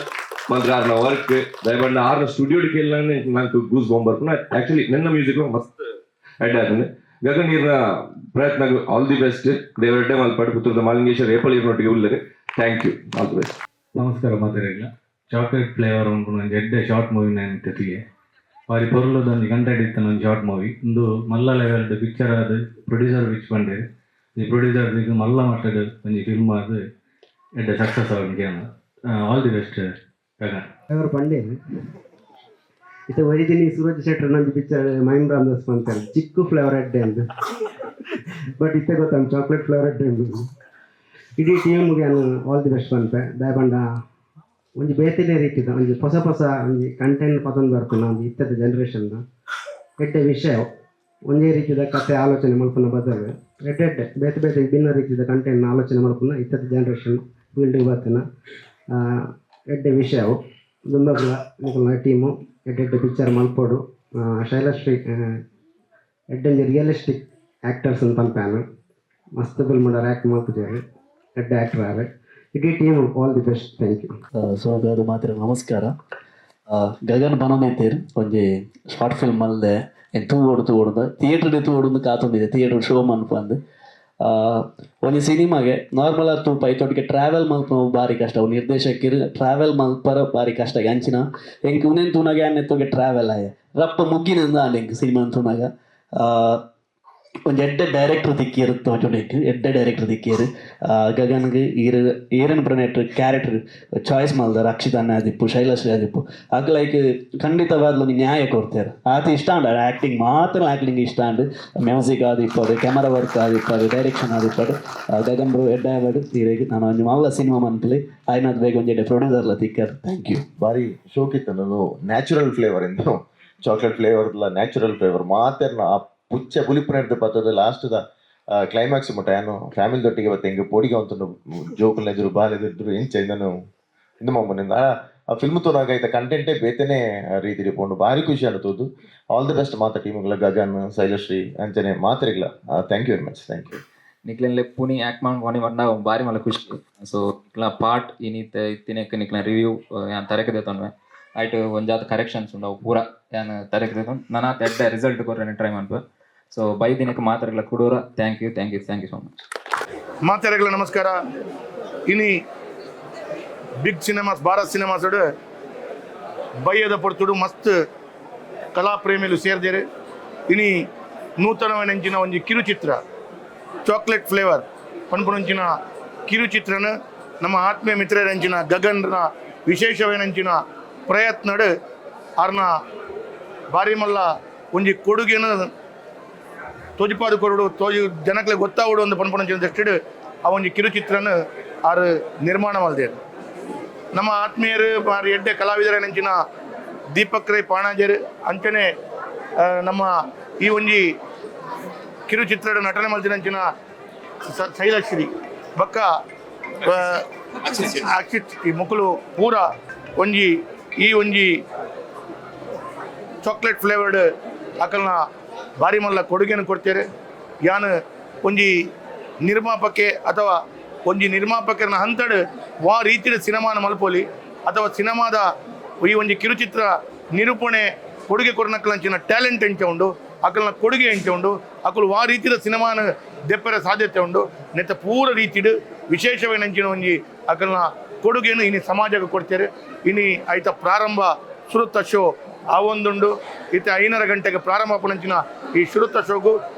ಮಂತ್ರ ಆರ್ನ ವರ್ಕ್. ದಯಪಂಡ ಆರ್ನ ಸ್ಟುಡಿಯೋ ಕೇಳ್ ನಂಗೆ ಗೂಸ್ ಬಾಂಬ್ ಬರ್ಪುನ. ಆಕ್ಚುಲಿ ನನ್ನ ಮ್ಯೂಸಿಕ್ ಮಸ್ತ್ ಎಡ್ಡೆ ಆತಂದೆ. ಗಗನ್ ಈರ್ನ ಪ್ರಯತ್ನ all the best. ದೇವರೆಡ್ಡೆ ಮಲ್ಪಾಡು. ಪುತ್ತೂರದ ಮಾಲಿಂಗೇಶ್ವರ ಏಪಲ್ ಈರ್ನೊಟ್ಟಿಗೆ ಉಲ್ಲರು. Thank you, all the best. ನಮಸ್ಕಾರ ಮಾತಾಡಿಲ್ಲ. ಚಾಕ್ಲೇಟ್ ಫ್ಲೇವರ್ ಉಂಟು ಒಂಜಿ ಎಡ್ಡೆ ಶಾರ್ಟ್ ಮೂವಿ ನಾನು ಜೊತೆಗೆ ಬಾರಿ ಪೊರ್ಲುದ ಒಂಜಿ ಕಂಟೆಂಟ್ ಇತ್ತು ಒಂಜಿ ಶಾರ್ಟ್ ಮೂವಿ. ಇಂದು ಮಲ್ಲ ಲೆವೆಲ್ ಪಿಕ್ಚರ್ ಆದ್ ಪ್ರೊಡ್ಯೂಸರ್ which ಪಂಡೇರು. ಈ ಪ್ರೊಡ್ಯೂಸರ್ ಮಲ್ಲ ಮಟ್ಟದ ಒಂಜಿ ಫಿಲ್ಮ್ ಆದ್ ಎಡ್ಡೆ ಸಕ್ಸಸ್ ಆವಡ್. All the best Gagan. Flavour ಪಂಡೇರು. ಇತ್ತೆ ಒರಿದಿನಿ ಸೂರಜ್ ಶೆಟ್ಟರ್ ನಂಜಿ ಪಿಕ್ಚರ್ ಮೈಮ್ ರಾಮದಾಸ್ ಪಂತಾರೆ ಚಿಕ್ಕು ಫ್ಲೇವರ್ ಅಡ್ಡೆ ಅಂದು. ಬಟ್ ಇತ್ತೆ ಗೊತ್ತ ಚಾಕ್ಲೇಟ್ ಫ್ಲೇವರ್ ಅಡ್ಡೆ ಅಂದು. ಇಡೀ ಟೀಮ್ಗೆ ನಾನು all the best ಪನ್ಪೆ. ದಾಯಪಂಡ ಒಂಜಿ ಬೇತೆನೇ ರೀತಿದ ಒಂಜಿ ಹೊಸ ಹೊಸ ಒಂಜಿ ಕಂಟೆಂಟ್ ಪತೊಂದು ಬರ್ಪುನ ಒಂಜಿ ಇತ್ತದ ಜನ್ರೇಷನ್ ಎಡ್ಡೆ ವಿಷಯ. ಒಂಜೇ ರೀತಿದ ಕತೆ ಆಲೋಚನೆ ಮಲ್ಪುನ ಬದಲು ಎಡ್ಡೆ ಎಡ್ಡೆ ಬೇತೆ ಬೇತೆ ವಿಭಿನ್ನ ರೀತಿದ ಕಂಟೆಂಟ್ ಆಲೋಚನೆ ಮಲ್ಪುನ ಇತ್ತದ ಜನರೇಷನ್ ಫೀಲ್ಡ್ಗೆ ಬರ್ತಿನ ಎಡ್ಡೆ ವಿಷಯ ಅವು. ದುಂಬಗ್ಲ ನಿಕಲ್ನ ಟೀಮು ಎಡ್ಡೆ ಎಡ್ಡೆ ಪಿಕ್ಚರ್ ಮಲ್ಪೊಡು. ಶೈಲಶ್ರೀ ಎಡ್ಡೆ ರಿಯಲಿಸ್ಟಿಕ್ ಆ್ಯಕ್ಟರ್ಸ್ ಅಂತ ಪನ್ಪೆ. ಮಸ್ತ್ ಫಿಲ್ಮ್ ಆ್ಯಕ್ಟ್ ಮಲ್ಪುಜೆರ್, ಎಡ್ಡೆ ಆ್ಯಕ್ಟರ್ ಆರ್. ಇಡೀ team all the best, thank you. So ಅದು ಮಾತ್ರ ನಮಸ್ಕಾರ. ಗಗನ್ ಬನೊಂದಿತ್ತೇರು ಒಂಜಿ ಶಾರ್ಟ್ ಫಿಲ್ಮ್ ಅಲ್ದೆ ತೂವೊಡು ತೂವೊಡು ಥಿಯೇಟರ್ ತೂವೊಡು ಕಾತೊಂದಿದೆ, ಥಿಯೇಟರ್ ಶೋ ಮನ್ಪಂದು. ಒಂಜಿ ಸಿನಿಮಾಗೆ ನಾರ್ಮಲ್ ಆದ್ ತೂಪ, ಐತೊಟ್ಟಿಗೆ ಟ್ರಾವೆಲ್ ಮಲ್ಪುನವು ಬಾರಿ ಕಷ್ಟ. ಅವು ನಿರ್ದೇಶಕರು ಟ್ರಾವೆಲ್ ಮಲ್ಪರ ಬಾರಿ ಕಷ್ಟ. ಅಂಚಿನ ಎಂಕ್ ಉಂದೆನ್ ತೂನಗ ಯಾನ್ ನೆತ್ತೊಗೆ ಟ್ರಾವೆಲ್ ಆಯೆ, ರಪ್ಪ ಮುಗ್ಗಿನಂದ ಆಂಡ್ ಎಂಕ್ ಸಿನಿಮಾ ತೂನಗ. ಒಂಜಿ ಎಡ್ಡೆ ಡೈರೆಕ್ಟರ್ ತಿಕ್ಕಿಯರು ತೋಜುಂಡು ಎಂಕ್, ಎಡ್ಡೆ ಡೈರೆಕ್ಟರ್ ತಿಕ್ಕಿಯರು. ಗಗನ್ಗೆ ಈರ್ ಏರನ್ ಪ್ರನೇಟ್ ಕ್ಯಾರೆಕ್ಟರ್ ಚಾಯ್ಸ್ ಮಲ್ದಾರ್, ಅಕ್ಷಿತ್ ಅಣ್ಣ ಆದಿಪ್ಪು, ಶೈಲಶ್ರೀ ಆದಿಪ್ಪು, ಅಕ್ಲೈಕ್ ಖಂಡಿತವಾದ್ಲ ಒಂಜಿ ನ್ಯಾಯ ಕೊಡ್ತಾರೆ. ಆತ ಇಷ್ಟ ಆಂಡ್ ಆ್ಯಕ್ಟಿಂಗ್ ಮಾತ್ರ, ಆ್ಯಕ್ಟಿಂಗ್ ಇಷ್ಟ ಆಂಡ್. ಮ್ಯೂಸಿಕ್ ಆದಿಪ್ಪಡು, ಕ್ಯಾಮರಾ ವರ್ಕ್ ಆದಿಪ್ಪಡು, ಡೈರೆಕ್ಷನ್ ಆದಿಪ್ಪಡು. ಗಗನ್ ಬ್ರೋ ಎಡ್ಡೆ ಆವಡ್ ಈರೆಗ್. ನಾನು ಒಂಜಿ ಮಲ್ಲ ಸಿನಿಮಾ ಮನ್ಪುಲೆ, ಆಯ್ನಾದ್ ಬೇಗ ಒಂಜಿ ಎಡ್ಡೆ ಪ್ರೊಡ್ಯೂಸರ್ಲ ತಿಕ್ಕರ್. Thank you. ಬಾರಿ ಶೋಕಿತ್ತು. ನ್ಯಾಚುರಲ್ ಫ್ಲೇವರ್ ಇಂದು, chocolate flavour natural flavour ಮಾತೆರ್ನ ಆ ಪುಚ್ಚ ಪುಲಿಪುನ ಪತ್ತದ last the climax ಮುಟ್ಟ ಏನು ಫ್ಯಾಮಿಲಿ ದೊಟ್ಟಿಗೆ ಬತ್ತೆ ಹಿಂಗೆ ಪೋಡಿಗೆ ಅಂತಂದು ಜೋಕುಲ್ನ ಎದುರು ಬಾಲ್ ಎದುರು ಎಂಚ ಇಂದನು ಇಂದು ಮಾಮೂಲಿಂದ ಆ ಫಿಲ್ಮ್ ತೋನಾಗ ಐತ ಕಂಟೆಂಟೇ ಬೇತೆನೆ ರೀತಿ ಪೋಂಡು. ಭಾರಿ ಖುಷಿ ಅನ್ತದ್ದು. All the best ಮಾತ ಟೀಮ್ಗಳ, ಗಗನ್, ಶೈಲಶ್ರೀ ಅಂಚನೆ ಮಾತ್ರೆಗಳ. Thank you very much, thank you. ನಿಕ್ಲೆನ್ ಲೆಪ್ಪುನಿ act ಮನ್ಪುನಿ ಪಂಡ ಬಾರಿ ಮಲ್ಲ ಖುಷಿ. ಸೊ ನಿಕ್ಲ ಪಾರ್ಟ್ ಇನಿತ ಇತ್ತಿನೆಕ್ ನಿಕ್ಲ ರಿವ್ಯೂ ಯಾನ್ ತರೆಕ್ ದೆತೊನ್ವೆ. ಐಟ್ ಒಂಜಾತ್ ಕರೆಕ್ಷನ್ಸ್ ಉಂಡು, ಅವು ಪೂರ ಯಾನ್ ತರೆಕ್ ದೆತೊಂದು ನನಾತ್ ಎಡ್ಡೆ ರಿಸಲ್ಟ್ ಕೊರ್ರೆ ಟ್ರೈ ಮನ್ಪುವೆ. ಸೊ ಬೈದಿನಕ್ಕೆ ಮಾತೆರೆಗ್ಲ ಕುಡೂರ thank you, thank you, thank you so much. ಮಾತೆರೆಗ್ಲ ನಮಸ್ಕಾರ. ಇನಿ big cinemas Bharat cinemas ಬಯ್ಯದ ಪೊರ್ತುಡು ಮಸ್ತ್ ಕಲಾಪ್ರೇಮಿಲು ಸೇರ್ದೇರು. ಇನಿ ನೂತನವನೆಂಚಿನ ಒಂಜಿ ಕಿರುಚಿತ್ರ ಚಾಕ್ಲೇಟ್ ಫ್ಲೇವರ್ ಪನ್ಪುನಂಚಿನ ಕಿರುಚಿತ್ರನ ನಮ್ಮ ಆತ್ಮೀಯ ಮಿತ್ರರಂಚಿನ ಗಗನ್ನ ವಿಶೇಷವೇನಂಚಿನ ಪ್ರಯತ್ನಡು ಆರ್ನ ಬಾರಿ ಮಲ್ಲ ಒಂಜಿ ಕೊಡುಗೆನ ತೋಜಿಪಾದು ಕೊರಡು ತೋಜಿ ಜನಕ್ಲೆ ಗೊತ್ತಾವಡು ಒಂದು ಪನ್ಪುನಂಚಿನ ದೃಷ್ಟಿಡ್ ಆ ಒಂಜಿ ಕಿರುಚಿತ್ರನ ಆರು ನಿರ್ಮಾಣ ಮಲ್ದೇರು. ನಮ್ಮ ಆತ್ಮೀಯರು ಬಾರಿ ಎಡ್ಡೆ ಕಲಾವಿದರೇನಂಚಿನ ದೀಪಕ್ ರೈ ಪಾಣಾಜರ್ ಅಂಚನೆ ನಮ್ಮ ಈ ಒಂಜಿ ಕಿರುಚಿತ್ರದ ನಟನೆ ಮಲ್ತಿನಂಚಿನ ಶೈಲಶ್ರೀ ಬೊಕ್ಕ ಅಕ್ಷಿತ್ ಈ ಮುಕುಲು ಪೂರ ಒಂಜಿ ಈ ಒಂಜಿ ಚಾಕ್ಲೇಟ್ ಫ್ಲೇವರ್ಡ್ ಅಕಲ್ನ ಬಾರಿ ಮಲ್ಲ ಕೊಡುಗೆಯನ್ನು ಕೊಡ್ತೇವೆ. ಯಾನ್ ಒಂಜಿ ನಿರ್ಮಾಪಕೆ ಅಥವಾ ಒಂಜಿ ನಿರ್ಮಾಪಕರನ ಹಂತಡ್ ವಾ ರೀತಿಯ ಸಿನಿಮಾನ ಮಲ್ಪೊಲಿ ಅಥವಾ ಸಿನಿಮಾದ ಈ ಒಂಜಿ ಕಿರುಚಿತ್ರ ನಿರೂಪಣೆ ಕೊಡುಗೆ ಕೊರ್ನಕ್ಲಂಚಿನ ಟ್ಯಾಲೆಂಟ್ ಎಂಚ ಉಂಡು, ಅಕಲ್ನ ಕೊಡುಗೆ ಎಂಚ ಉಂಡು, ಅಕುಲು ವಾ ರೀತಿಯ ಸಿನಿಮಾನ ದೆಪ್ಪರ ಸಾಧ್ಯತೆ ಉಂಡು ನೆತ್ತ ಪೂರ ರೀತಿಡ್ ವಿಶೇಷವೇನಂಚಿನ ಒಂಜಿ ಅಕಲ್ನ ಕೊಡುಗೆಯನ್ನು ಇನಿ ಸಮಾಜಕ್ಕೆ ಕೊಡ್ತೇವೆ. ಇನಿ ಐತ ಪ್ರಾರಂಭ ಸುರುತ್ತ ಶೋ ಆ ಒಂದುಂಡು. ಇತ್ತೆ 5:30 ಗಂಟೆಗೆ ಪ್ರಾರಂಭ ಆಪುನಂಚಿನ ಈ ಸುರುತ್ತ ಶೋಗು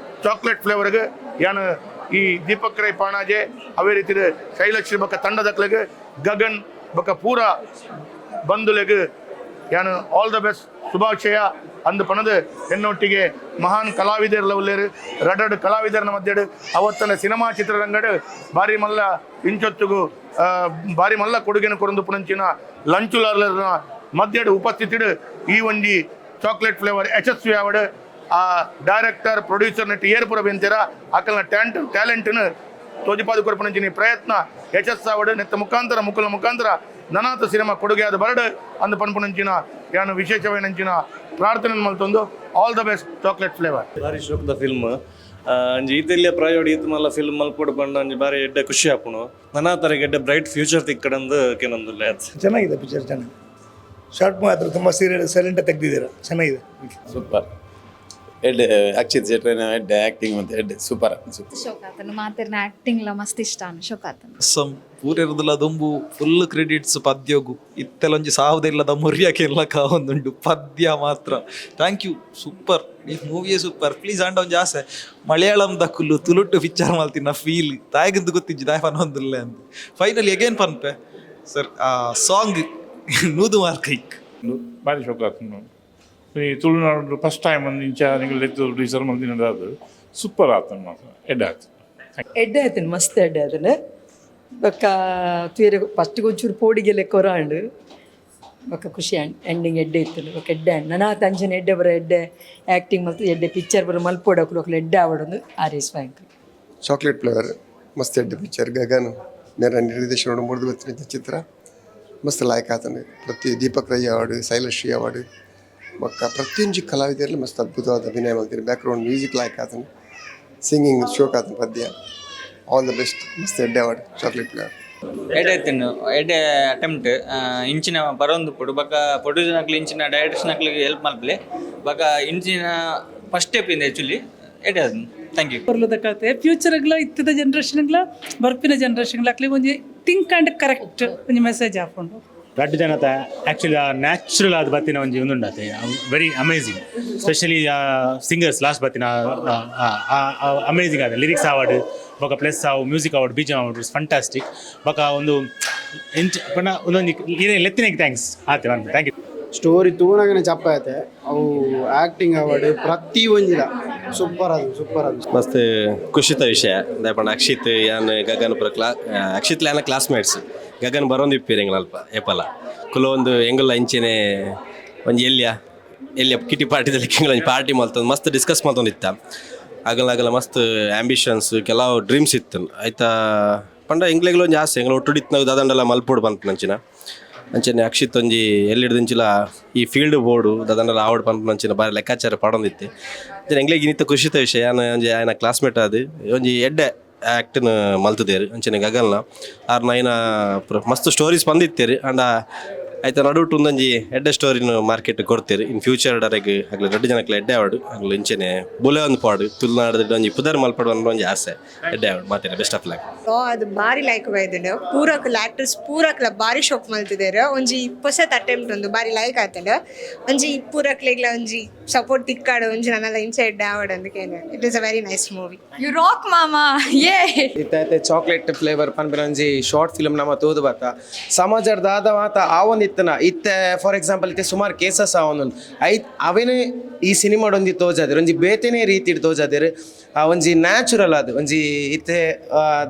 ಚಾಕ್ಲೇಟ್ ಫ್ಲೇವರ್ಗೆ ಯಾನ್ ಈ ದೀಪಕ್ ರೈ ಪಾಣಾಜೆ ಅವೇ ರೀತಿ ಶೈಲಶ್ರೀ ಬೊಕ್ಕ ತಂಡದಕ್ಲೆಗ್ ಗಗನ್ ಬೊಕ್ಕ ಪೂರ ಬಂಧುಲೆಗ್ ಯಾನ್ all the best ಶುಭಾಶಯ ಅಂದು ಪನದು. ಎನ್ನೊಟ್ಟಿಗೆ ಮಹಾನ್ ಕಲಾವಿದರ್ಲ ಉಲ್ಲೇರು, ರಡಡ್ ಕಲಾವಿದರನ ಮಧ್ಯಡು ಅವತ್ತನ ಸಿನಿಮಾ ಚಿತ್ರರಂಗಡು ಬಾರಿ ಮಲ್ಲ ಇಂಚೊತ್ತುಗು ಬಾರಿ ಮಲ್ಲ ಕೊಡುಗೆನ ಕೊರಂದು ಪುನಂಚಿನ ಲಂಚುಲಾರ್ಲರ್ನ ಮಧ್ಯಡು ಉಪಸ್ಥಿತಿಡು ಈ ಒಂಜಿ ಚಾಕ್ಲೇಟ್ ಫ್ಲೇವರ್ ಯಶಸ್ವಿ ಆವಡು. ಆ ಡೈರೆಕ್ಟರ್ ಪ್ರೊಡ್ಯೂಸರ್ ನೆಟ್ ಏರ್ಪುರ ಬೆಂತೀರ ಅಕಲ್ನ ಟ್ಯಾಲೆಂಟ್ನು ತೋಜಿಪಾದು ಕೊರ್ಪುನಂಚಿನ ಪ್ರಯತ್ನ ಯಶಸ್ಸಾವಡು. ನೆತ್ತ ಮುಖಾಂತರ ಮುಕುಲ ಮುಖಾಂತರ ನನಾತ ಸಿನಿಮಾ ಕೊಡುಗೆ ಆದ ಬರಡು ಅಂದು ಪನ್ಪುನಂಚಿನ ಯಾನು ವಿಶೇಷವೇನಂಚಿನ ಪ್ರಾರ್ಥನೆ ಮಲ್ತೊಂದು all the best chocolate flavour. ಬಾರಿ ಶೋಕದ ಫಿಲ್ಮ್ ಅಂಜಿ ಈತೆಲ್ಲಿಯ ಪ್ರಾಯೋಡಿ ಈತ್ ಮಲ್ಲ ಫಿಲ್ಮ್ ಮಲ್ಪೊಡು ಪಂಡ ಅಂಜಿ ಬಾರಿ ಎಡ್ಡೆ ಖುಷಿ ಆಪುಣು. ನನಾತರ ಎಡ್ಡೆ ಬ್ರೈಟ್ ಫ್ಯೂಚರ್ ತಿಕ್ಕಡಂದು ಕೆನೊಂದುಲ್ಲೆ. ಚೆನ್ನಾಗಿದೆ ಪಿಕ್ಚರ್, ಚೆನ್ನಾಗಿದೆ. ಶಾರ್ಟ್ ಮಾತ್ರ ತುಂಬ ಸೀರಿಯಸ್ ಸೈಲೆಂಟ್ ತೆಗ್ದಿದ್ದೀರಾ, ಚೆನ್ನಾಗಿದೆ. ಸೂಪರ್ ಎಡ್ಡೆ ಅಕ್ಷಿತ್ ಶೆಟ್ಟರ್ನ ಎಡ್ಡೆ ಆ್ಯಕ್ಟಿಂಗ್ ಮತ್ತು ಎಡ್ಡೆ ಸೂಪರ್ ಸೂಪರ್. ಶೋಕಾತನು ಮಾತಿರ್ನ ಆ್ಯಕ್ಟಿಂಗ್ಲ ಮಸ್ತ್ ಇಷ್ಟ ಅನು ಶೋಕಾತನು. ಸಮ್ ಪೂರೆರ್ದಲ ದುಂಬು ಫುಲ್ ಕ್ರೆಡಿಟ್ಸ್ ಪದ್ಯೋಗು ಇತ್ತೆಲೊಂಜಿ ಸಾವುದಿಲ್ಲದ ಮುರಿಯಕ್ಕೆ ಎಲ್ಲ ಕಾವೊಂದುಂಡು ಪದ್ಯ ಮಾತ್ರ. Thank you, super ಈ ಮೂವಿಯೇ ಸೂಪರ್. ಪ್ಲೀಸ್ ಆಂಡ ಒಂಜಿ ಆಸೆ ಮಲಯಾಳಂ ದಕ್ಕುಲು ತುಳುಟು ಪಿಕ್ಚರ್ ಮಲ್ತಿನ ಫೀಲ್ ತಾಯಿಗಿಂದು ಗೊತ್ತಿಜ್ಜಿ ದಾಯ ಪನೊಂದುಲ್ಲೆ ಅಂದ್. ಫೈನಲಿ ಅಗೇನ್ ಪನ್ಪೆ ಸರ್ ಆ ಸಾಂಗ್ 100 ಮಾರ್ಕ್ ಐಕ್. ಭಾರಿ ಶೋಕ ಆತುಂಡು. ಈ ತುಳುನಾಡು ಫಸ್ಟ್ ಟೈಮ್ ಒಂದು ಇಂಚ ನಿಗಲ್ ಪ್ರೊಡ್ಯೂಸರ್ ಮಲ್ದಿನದ ಅದು ಸೂಪರ್ ಆತುಂಡು ಮಾತ್ರ ಎಡ್ಡೆ ಆತು. ಎಡ್ಡೆ ಆಯ್ತುಂಡು, ಮಸ್ತ್ ಎಡ್ಡೆ ಆತುಂಡು. ಬೊಕ್ಕ ತೂಯೆರೆ ಫಸ್ಟಿಗೆ ಒಂಚೂರು ಪೋಡಿಗೆ ಲೆಕ್ಕ ಆಂಡ್ ಬೊಕ್ಕ ಖುಷಿ ಆಂಡ್ ಎಂಡಿಂಗ್ ಎಡ್ಡೆ ಇತ್ತುಂಡು. ಬೊಕ್ಕ ಎಡ್ಡೆ ಆಂಡ್ ನನಾತ್ ಅಂಚನೆ ಎಡ್ಡೆ ಬರ ಎಡ್ಡೆ ಆ್ಯಕ್ಟಿಂಗ್ ಮಲ್ತು ಎಡ್ಡೆ ಪಿಕ್ಚರ್ ಬರ ಮಲ್ಪೊಡು ಅಕುಲು ಅಕುಲು ಎಡ್ಡೆ ಆವಡೊಂದು ಆರೈಸುವ ಎಂಕ್. ಚಾಕ್ಲೇಟ್ ಫ್ಲೇವರ್ ಮಸ್ತ್ ಎಡ್ಡೆ ಪಿಕ್ಚರ್. ಗಗನ್ ಮೇರ ನಿರ್ದೇಶನ ಮುರಿದು ಬತ್ತಿನ ಚಿತ್ರ ಮಸ್ತ್ ಲಾಯ್ಕ್ ಆತಂಡು. ಪ್ರತಿ ದೀಪಕ್ ರೈ ಅವಾರ್ಡ್, ಶೈಲಶ್ರೀ ಅವಾರ್ಡ್ ಬೊಕ್ಕ ಪ್ರತಿಯೊಂಜಿ ಕಲಾವಿದರಲ್ಲಿ ಮಸ್ತ್ ಅದ್ಭುತವಾದ ಅಭಿನಯ ಮಲ್ತಿರು. ಬ್ಯಾಕ್ಗ್ರೌಂಡ್ ಮ್ಯೂಸಿಕ್ ಲಾಯ್ಕ್ ಆತಂಡು, ಸಿಂಗಿಂಗ್ ಶೋಕ್ ಆತಂಡು ಪದ್ಯ. All the best, ಮಸ್ತ್ ಎಡ್ಡೆ award chocolate flavour. ಎಡ್ಡೆ ಆಯ್ತುಂಡು, ಎಡ್ಡೆ ಅಟೆಂಪ್ಟ್ ಇಂಚಿನ ಬರೊಂದು ಪುಡು ಬೊಕ್ಕ ಪ್ರೊಡ್ಯೂಸರ್ ಅಕ್ಲು ಇಂಚಿನ ಡೈರೆಕ್ಷನ್ ಅಕ್ಲಿಗೆ ಹೆಲ್ಪ್ ಮಲ್ಪಲೆ ಬೊಕ್ಕ ಇಂಚಿನ ಫಸ್ಟ್ ಸ್ಟೆಪ್ ಇಂದ ಆ್ಯಕ್ಚುಲಿ ಎಡ್ಡೆ ಆತುಂಡು. Thank you. ಪೊರ್ಲುದ ಕತೆ ಫ್ಯೂಚರ್ಗ್ಲ ಇತ್ತದ ಜನರೇಷನ್ಗ್ಲ ಬರ್ಪಿನ ಜನರೇಷನ್ಗ್ಲ ಅಕ್ಲಿ ಒಂಜಿ think and correct ಒಂಜಿ ಮೆಸೇಜ್ ಹಾಕೊಂಡು. ರಡ್ಡ್ ಜನತ ಆ್ಯಕ್ಚುಲಿ ಆ ನ್ಯಾಚುರಲ್ ಆದ ಬತ್ತಿನ ಒಂಜಿ ಉಂದುಂಡತೆ very amazing. Specially singers last ಬತ್ತಿನ ಅಮೇಝಿಂಗ್ ಆದ ಲಿರಿಕ್ಸ್ ಆವಡ್ ಬೊಕ ಪ್ಲಸ್ ಆವು ಮ್ಯೂಸಿಕ್ ಆವಡ್ ಬೀಜ ಆವಡ್ it's fantastic. ಬೊಕ ಒಂದು ಇಂಚ ಪಂಡ ಒಂದೊಂಜಿ ಲೆತ್ತಿನೆಗ್ thanks ಆತೆ one. Thank you. Story ತೂನಗನೆ ಚಪ್ಪಾಯತೆ ಅವು ಆ್ಯಕ್ಟಿಂಗ್ ಅವಾರ್ಡ್ ಪ್ರತಿ ಒಂಜಿಲ ಸೂಪರ್ ಅದು, ಸೂಪರ್ ಅದು. ಮಸ್ತ್ ಖುಷಿತ ವಿಷಯ ದಾಯೆ ಅಕ್ಷಿತ್ ಯಾನ್ ಗಗನ್ ಪುರ ಕ್ಲಾ ಅಕ್ಷಿತ್ ಯಾನ ಕ್ಲಾಸ್ಮೇಟ್ಸ್. ಗಗನ್ ಬರೋಂದು ಇಪ್ಪೀರ್ ಎಂಗ್ಲ ಅಲ್ಪ ಏಪಲ ಕುಲೊಂದು ಎಂಗುಲ ಇಂಚೆನೆ ಒಂಜಿ ಎಲ್ಯ ಎಲ್ಯ ಕಿಟಿ ಪಾರ್ಟಿದಲ್ಲಿ ಎಂಗ್ಲ ಒಂಜಿ ಪಾರ್ಟಿ ಮಲ್ತೊಂದು ಮಸ್ತ್ ಡಿಸ್ಕಸ್ ಮಲ್ತೊಂದಿತ್ತ. ಆಗಲ ಆಗಲ ಮಸ್ತ್ ಆ್ಯಂಬಿಷನ್ಸ್ ಕೆಲವು ಡ್ರೀಮ್ಸ್ ಇತ್ತು ಆಯ್ತಾ ಪಂಡ ಎಂಗ್ಲೆಗ್ಲ ಒಂಜಿ ಆಸೆ ಎಂಗ್ಲ ಒಟ್ಟು ಇತ್ತು ದಾದಂಡಲ ಮಲ್ಪೊಡು ಪನ್ಪುನಂಚಿನ ಅಂಚನೆ ಅಕ್ಷಿತ್ ಒಂಜಿ ಎಲ್ಲಿಡ್ದಿಂಚಿಲ ಈ ಫೀಲ್ಡ್ ಬೋರ್ಡು ದಾದಂಡಲ ಆವಡ್ ಪನ್ಪುನಂಚಿನ ಬಾರಿ ಲೆಕ್ಕಾಚಾರ ಪಾಡೊಂದಿತ್ತೆ. ಅಂಚನೆ ಎಂಗ್ಲೆಗ್ ಇನ್ನಿತ್ತ ಖುಷಿತ ವಿಷಯ ಯಾನ್ ಒಂಜಿ ಆಯನ ಕ್ಲಾಸ್ಮೇಟ್ ಆದ್ ಒಂಜಿ ಎಡ್ಡೆ ಆ್ಯಕ್ಟ್ನ ಮಲ್ತುದೇರ್. ಅಂಚನೆ ಗಗಲ್ನ ಆರ್ ನೈನ ಮಸ್ತ್ ಸ್ಟೋರೀಸ್ ಪಂದಿತ್ತೇರು ಅಂಡ ಆಯ್ತ ನಡುಟು ಒಂದೊಂಜಿ ಎಡ್ಡೆ ಸ್ಟೋರಿನ ಮಾರ್ಕೆಟ್ ಕೊಡ್ತೇರು. ಇನ್ ಫ್ಯೂಚರ್ ಅರೆಗ್ ಅಗ್ಲ ದೊಡ್ಡ ಜನಕ್ಲೆ ಎಡ್ಡೆ ಆವಡ್ ಅಗ್ಲ ಇಂಚನೆ ಬುಲೆ ಒಂದು ಪಾಡು ತುಳುನಾಡು ಒಂಜಿ ಪುದರ್ ಮಲ್ಪಡು ಅನ್ನೋ ಒಂಜಿ ಆಸೆ ಎಡ್ಡೆ ಆವಡ್ ಮಾತೇನೆ. Best of luck. ಅದು ಬಾರಿ ಲೈಕ್ ಬೈದುಂಡು ಪೂರಕ್ಲ ಆಕ್ಟರ್ಸ್ ಪೂರಕ್ಲ ಬಾರಿ ಶೋಕ್ ಮಲ್ತಿದ್ದೇರು. ಒಂಜಿ ಪೊಸತ್ ಅಟೆಂಪ್ಟ್ ಒಂದು ಬಾರಿ ಲೈಕ್ ಆತಂಡು. ಒಂಜಿ ಪೂರಕ್ಲೆಗ್ಲ ಒಂಜಿ ಸಪೋರ್ಟ್ ತಿಕ್ಕಾಡು ಒಂಜಿ ನನ್ನಲ್ಲ ಇಂಚೆ ಎಡ್ಡೆ ಆವಡ್ ಅಂದಕೇನೆ. It is a very nice movie. You rock ಮಾಮ ಯೇ. ಇತ್ತ ಚಾಕ್ಲೇಟ್ ಫ್ಲೇವರ್ ಪನ್ಪಿನ ಒಂಜಿ ಶಾರ್ಟ್ ಫಿಲ್ಮ್ ನಮ್ಮ ತೂದು ಬತ್ತ ಸಮಾಜದ ದಾದ ಮಾತ ಆವೊಂದು ಇತ್ತನ ಇತ್ತೆ ಫಾರ್ ಎಕ್ಸಾಂಪಲ್ ಇತ್ತೆ ಸುಮಾರು ಕೇಸಸ್ ಆವೊಂದು ಐತ್ ಅವೇನೇ ಈ ಸಿನಿಮಾಡ್ ಒಂಜಿ ತೋಜಾದಿರು ಒಂಜಿ ಬೇತೆನೇ ರೀತಿಡ್ ತೋಜಾದಿರು. ಆ ಒಂಜಿ ನ್ಯಾಚುರಲ್ ಅದು ಒಂಜಿ ಇತ್ತೆ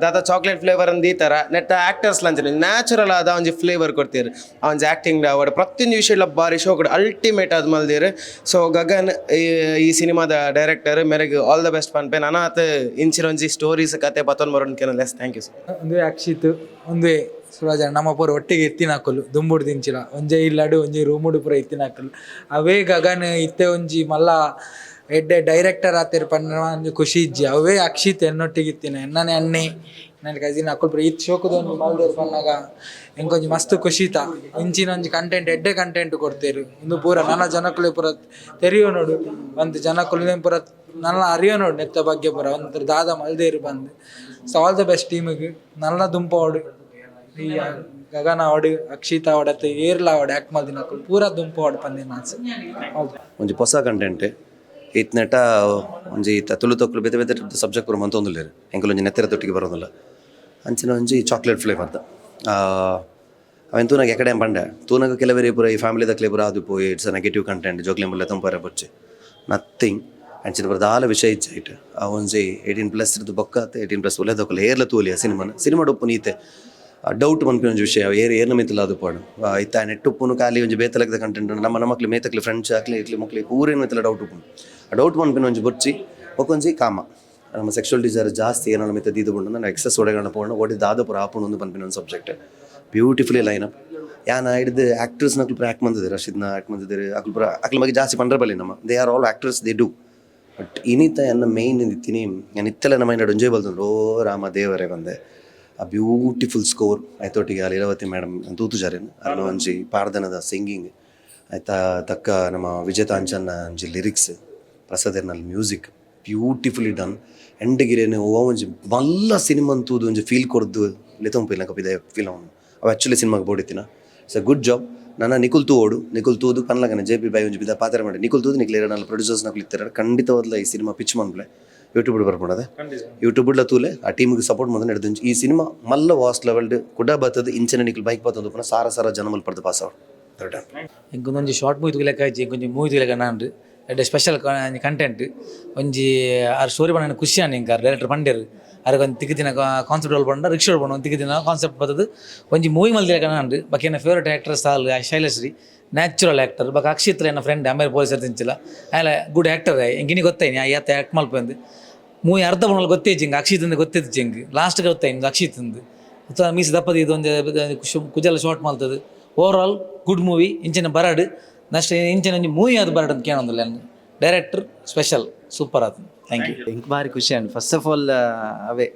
ದಾದ ಚಾಕ್ಲೇಟ್ ಫ್ಲೇವರ್ ಅಂದ್ ಈ ಥರ ನೆಟ್ಟ ಆ್ಯಕ್ಟರ್ಸ್ ಲಂಚನೆ ನ್ಯಾಚುರಲ್ ಆದ ಒಂಜಿ ಫ್ಲೇವರ್ ಕೊಡ್ತೀರು. ಆ ಒಂಜಿ ಆ್ಯಕ್ಟಿಂಗ್ ಆವಡ್ ಪ್ರತಿಯೊಂದು ವಿಷಯ ಬಾರಿ ಶೋಕಡ್ ಅಲ್ಟಿಮೇಟ್ ಆದ್ ಮಲ್ದಿರು. ಸೊ ಗಗನ್ ಈ ಸಿನಿಮಾದ ಡೈರೆಕ್ಟರ್ ಮೇರೆಗ್ all the best ಪನ್ಪೆ. ನನಾತ್ ಇಂಚಿನ ಒಂಜಿ ಸ್ಟೋರೀಸ್ ಕತೆ ಪತ್ತೊಂದು ಬರೋಣ ಕೆನಲೆಸ್. Thank you sir. ಒಂದುವೇ ಅಕ್ಷಿತ್ ಒಂದುವೇ ಸುರಾಜ ನಮ್ಮ ಪೂರ ಒಟ್ಟಿಗೆ ಎತ್ತಿನಾಕುಲು ದುಂಬುಡು ದಿಂಚಿಲ ಒಂಜೆ ಇಲ್ಲಡು ಒಂಜಿ ರೂಮುಡು ಪೂರ ಎತ್ತಿನಾಕುಲು. ಅವೇ ಗಗನ್ ಇತ್ತೆ ಒಂಜಿ ಮಲ್ಲ ಎಡ್ಡೆ ಡೈರೆಕ್ಟರ್ ಆತೇರ್ ಪಂಡ ಒಂಜಿ ಖುಷಿ ಇಜ್ಜಿ. ಅವೇ ಅಕ್ಷಿತ್ ಎನ್ನೊಟ್ಟಿಗೆ ಇತ್ತಿನ ಎನ್ನನೆ ಅಣ್ಣೆ ನನ್ನ ಕಸಿನ್ ಅಕುಲು ಪೂರ ಈತ್ ಶೋಕುದ ಒಂಜಿ ಮಲ್ದೇರ್ ಪನ್ನಗ ಎಂಕೊಂಜಿ ಮಸ್ತ್ ಖುಷಿತ. ಇಂಚಿನ ಒಂಜಿ ಕಂಟೆಂಟ್ ಎಡ್ಡೆ ಕಂಟೆಂಟ್ ಕೊಡ್ತೇರು. ಉಂದು ಪೂರ ನನ್ನ ಜನಕುಲೆ ಪೂರ ತೆರಿಯೋ ನೋಡು ಒಂದು ಜನಕುಲು ಪೂರ ನನ್ನ ಅರಿಯೋ ನೋಡು ನೆತ್ತ ಬಗ್ಗೆ ಪೂರ ಒಂಥರ ದಾದ ಮಲ್ದೇರು ಬಂದು. So all the best ಟೀಮಿಗೆ. ನನ್ನ ದುಂಪೋಡು ಈ ಗಗನ ಅವಡು ಅಕ್ಷಿತ್ ಅವಡು ಅತ್ತ ಏರ್ಲ ಅವಡು ಆ್ಯಕ್ಟ್ ಮಲ್ದಿನಕುಲು ಪೂರ ದುಂಪೋಡು ಪಂದಿನ ಆಸೆ. ಒಂಜಿ ಹೊಸ ಕಂಟೆಂಟ್ ಇತ್ನೆಟ ಒಂಜಿ ಇತ್ತ ತುಳು ತೊಕ್ಲು ಬೇತೆ ಬೇತೆ ಸಬ್ಜೆಕ್ಟ್ ಪೂರ ಮಂತೊಂದುಲ್ಲೆರ್ ಎಂಕುಲು ಒಂಜಿ ನೆತ್ತೆರ ತೊಟ್ಟಿಗೆ ಬರೋದಿಲ್ಲ. ಅಂಚಿನ ಒಂಜಿ ಚಾಕ್ಲೇಟ್ ಫ್ಲೇವರ್ದ ಅವೆನ್ ತೂನಾಗ ಎಕಡೆ ಪಂಡೆ ತೂನಾಗ ಕೆಲವೇ ಪೂರ ಈ ಫ್ಯಾಮಿಲಿ ದಕ್ಲೆ ಪೂರ ಅದು ಪೋಯಿ it's a negative content ಜೋಕ್ಲೆ ಮುಲ್ಲ ತಂಪಾರೆ ಬೊಚ್ಚಿ ನಥಿಂಗ್. ಅಂಚಿನ ಪೂರ ದಾಲ ವಿಷಯ ಇಜ್ಜ ಐಟ್ ಆ ಒಂಜಿ 18+ ಇರ್ದು ಬೊಕ್ಕ 18+ ಉಲ್ಲೆ ದೊಕ್ಕಲೆ ಏರ್ಲ ತೂಲಿಯ ಸಿನಿಮಾನ ಸಿನಿಮಾ ಡೊಪ್ಪು ನೀತೆ ಡೌಟ್ ಮನ್ಪಿನ ಒಂಜಿ ವಿಷಯ ಏರ್ ಏರ್ನ ಮಿತ್ತಲ ಅದು ಪಾಡು ಇತ್ತ ನೆಟ್ಟುಪ್ಪುನು ಖಾಲಿ ಒಂಜಿ ಬೇತಲಗದ ಕಂಟೆಂಟ್ ನಮ್ಮ ನಮ್ಮಕ್ಲಿ ಮೇತಕ್ಲಿ ಫ್ರೆಂಡ್ಸ್ ಆಕ್ಲಿ ಇಟ್ಲಿ ಮಕ್ಲಿ ಪೂರೇನು ಮಿತ್ತಲ ಡೌಟ್ ಉಪ್ಪುನು ಆ ಡೌಟ್ ಮನ್ಪಿನ ಒಂಜಿ ಬೊಚ್ಚಿ ಬೊಕ್ಕೊಂಜಿ ಕಾಮ ನಮ್ಮ ಸೆಕ್ಷುವಲ್ ಡಿಸೈರ್ ಜಾಸ್ತಿ ಏನೋ ಮಿತ್ತ ದೀದು ಬುಂಡು ನಾನು ಎಕ್ಸಸ್ ಒಡೆಗಣ ಪೋಣ ಒಡಿ ದಾದ ಪೂರ ಆಪುಣ ಒಂದು ಪನ್ಪಿನ ಒಂದು subject beautifully line up. ಯಾನ ಹಿಡ್ದು ಆ್ಯಕ್ಟರ್ಸ್ ನಕ್ಲು ಪೂರ ಆ್ಯಕ್ಟ್ ಬಂದಿದ್ದಾರೆ ರಶೀದ್ನ ಆ್ಯಕ್ಟ್ ಬಂದಿದ್ದಾರೆ ಅಕ್ಲು ಪೂರ ಅಕ್ಲ ಬಗ್ಗೆ ಜಾಸ್ತಿ ಪಂಡ್ರೆ ಬಲ್ಲಿ ನಮ್ಮ they are all actors they do but ಇನ್ನಿತ ಎನ್ನ ಮೇಯ್ನ್ ಇತ್ತೀನಿ ನಾನು ಇತ್ತೆಲ್ಲ ನಮ್ಮ ಮೈಂಡ್ ಒಂಜೇ ಬಲ್ತಂದ್ರೆ ಓ ರಾಮ ದೇವರೇ ಬಂದೆ ಆ ಬ್ಯೂಟಿಫುಲ್ ಸ್ಕೋರ್ ಆಯ್ತೊಟ್ಟಿಗೆ ಲೀಲಾವತಿ ಮೇಡಮ್ ತೂತುಜಾರೇನು ಅರ್ನ ಒಂಜಿ ಪಾರ್ದನದ ಸಿಂಗಿಂಗ್ ಆಯ್ತಾ ತಕ್ಕ ನಮ್ಮ ವಿಜೇತಾಂಚನ್ನ ಒಂಜಿ ಲಿರಿಕ್ಸ್ ಪ್ರಸಾದರ್ನಲ್ಲಿ music beautifully done. ಎಂಡಗಿರೇನು ಓ ಒಂಜಿ ಮಲ್ಲ ಸಿನಿಮಾ ತೂದು ಒಂಜಿ ಫೀಲ್ ಕೊರ್ದು ಲೆತೊಂಪಿಲ್ಲ ಕಪಿದೆ ಫೀಲ್ ಅವನು ಅವು ಆ್ಯಕ್ಚುಲಿ ಸಿನಿಮಾಗೆ ಬೋಡಿತ್ತಿನ. It's a good job. ನನ್ನ ನಿಕುಲ್ ತೂ ಓಡು ನಿಕುಲ್ ತೂದು ಪನ್ಲಗನೆ J P by ಒಂಜಿ ಬಿದ ಪಾತ್ರ ಮಾಡಿ ನಿಕುಲ್ ತೂದು ನಿಕ್ಲೆ ನನ್ನ ಪ್ರೊಡ್ಯೂಸರ್ಸ್ ನಕುಲ್ ಇತ್ತಾರೆ ಖಂಡಿತವಾದ್ಲ ಈ ಸಿನಿಮಾ ಪಿಚ್ ಮನ್ಪ್ಲೆ ಯೂಟ್ಯೂಬ್ ಬರ್ಪುಂಡದೆ ಯೂಟ್ಯೂಬ್ ತೂಲೆ ಆ ಟೀಮಿಗೆ ಸಪೋರ್ಟ್ ಮಂದ ನಡೆದು ಈ ಸಿನಿಮಾ ಮಲ್ಲ ವಾಸ್ಟ್ ಲೆವೆಲ್ಡ್ ಕುಡ ಬರ್ತದೆ ಇಂಚಿನ ನಿಕುಲ್ ಬೈಕ್ ಬರ್ತದೆ ಪುನಃ ಸಾರ ಸಾರ ಜನ ಮಲ್ಪಡ್ದು ಪಾಸ್ ಅವಡು. ಇಂಕೊಂದೊಂಜಿ ಶಾರ್ಟ್ ಮೂವಿ ತೂಲೆಕ್ಕ ಆಯ್ತು ಇಂಕೊಂಜಿ ಮೂವಿ ತೂಲೆಕ್ಕ ನಾನು ಎಡ್ಡೆ ಸ್ಪೆಷಲ್ ಕಂಟೆಂಟ್ ಒಂಜಿ ಆರ್ ಸ್ಟೋರಿ ಪಂಡ ಖುಷಿ ಆಂಡ್ ಇಂಕ ಡೈರೆಕ್ಟರ್ ಪಂಡೇರು ಅರೆಗ್ ಒಂಜಿ ತಿಕ್ಕಿದಿನ ಕಾನ್ಸೆಪ್ಟ್ ರೋಲ್ ಪಂಡ ರಿಕ್ಷಾ ಪಂಡ ಒಂಜಿ ತಿಕ್ಕಿದಿನ ಕಾನ್ಸೆಪ್ಟ್ ಬರ್ತದೆ ಒಂಜಿ ಮೂವಿ ಮಲ್ದಿಲೆಕ್ಕ ನಾನು ಬೊಕ್ಕ ಎನ್ನ ಫೇವ್ರೇಟ್ ಆ್ಯಕ್ಟರ್ಸ್ ಆಲ್ ಶೈಲಶ್ರೀ ನ್ಯಾಚುರಲ್ ಆ್ಯಕ್ಟರ್ ಬೊಕ್ಕ ಅಕ್ಷಿತ್ ಎನ್ನ ಫ್ರೆಂಡ್ ಆಮೇಲೆ ಪೊಲೀಸರ್ ತಿಂಚಿಲ್ಲ ಆಯ್ಲ ಗುಡ್ ಆ್ಯಕ್ಟರ್ ಎಂಕಿನಿ ಗೊತ್ತಾಯ್ನಿ ಆತ ಆ್ಯಕ್ಟ್ ಮಲ್ಪಂದು ಮೂವಿ ಅರ್ಧ ಪಂಡ ಗೊತ್ತೇ ಜಿಂಗ್ ಅಕ್ಷಿತ್ ಅಂದ್ ಗೊತ್ತಿದ್ದು ಜಿಂಗ್ ಲಾಸ್ಟ್ ಗೊತ್ತಾಯ್ನಿ ಅಕ್ಷಿತ್ ಅಂದು ಅಥವಾ ಮೀಸ್ ದಪ್ಪದ ಇದು ಒಂಜಿ ಕುಜಲ short ಮಲ್ತದೆ over all good movie ಇಂಚಿನ ಬರಡು ನೆಕ್ಸ್ಟ್ ಇಂಚಿನ ಒಂಜಿ ಮೂವಿ ಅದು ಬರಡು ಅಂತ ಕೇಳೊಂದಿಲ್ಲ director special super ಆತು. Thank you. ಎಂಕ್ ಬಾರಿ ಖುಷಿ and first of all ಅವೇ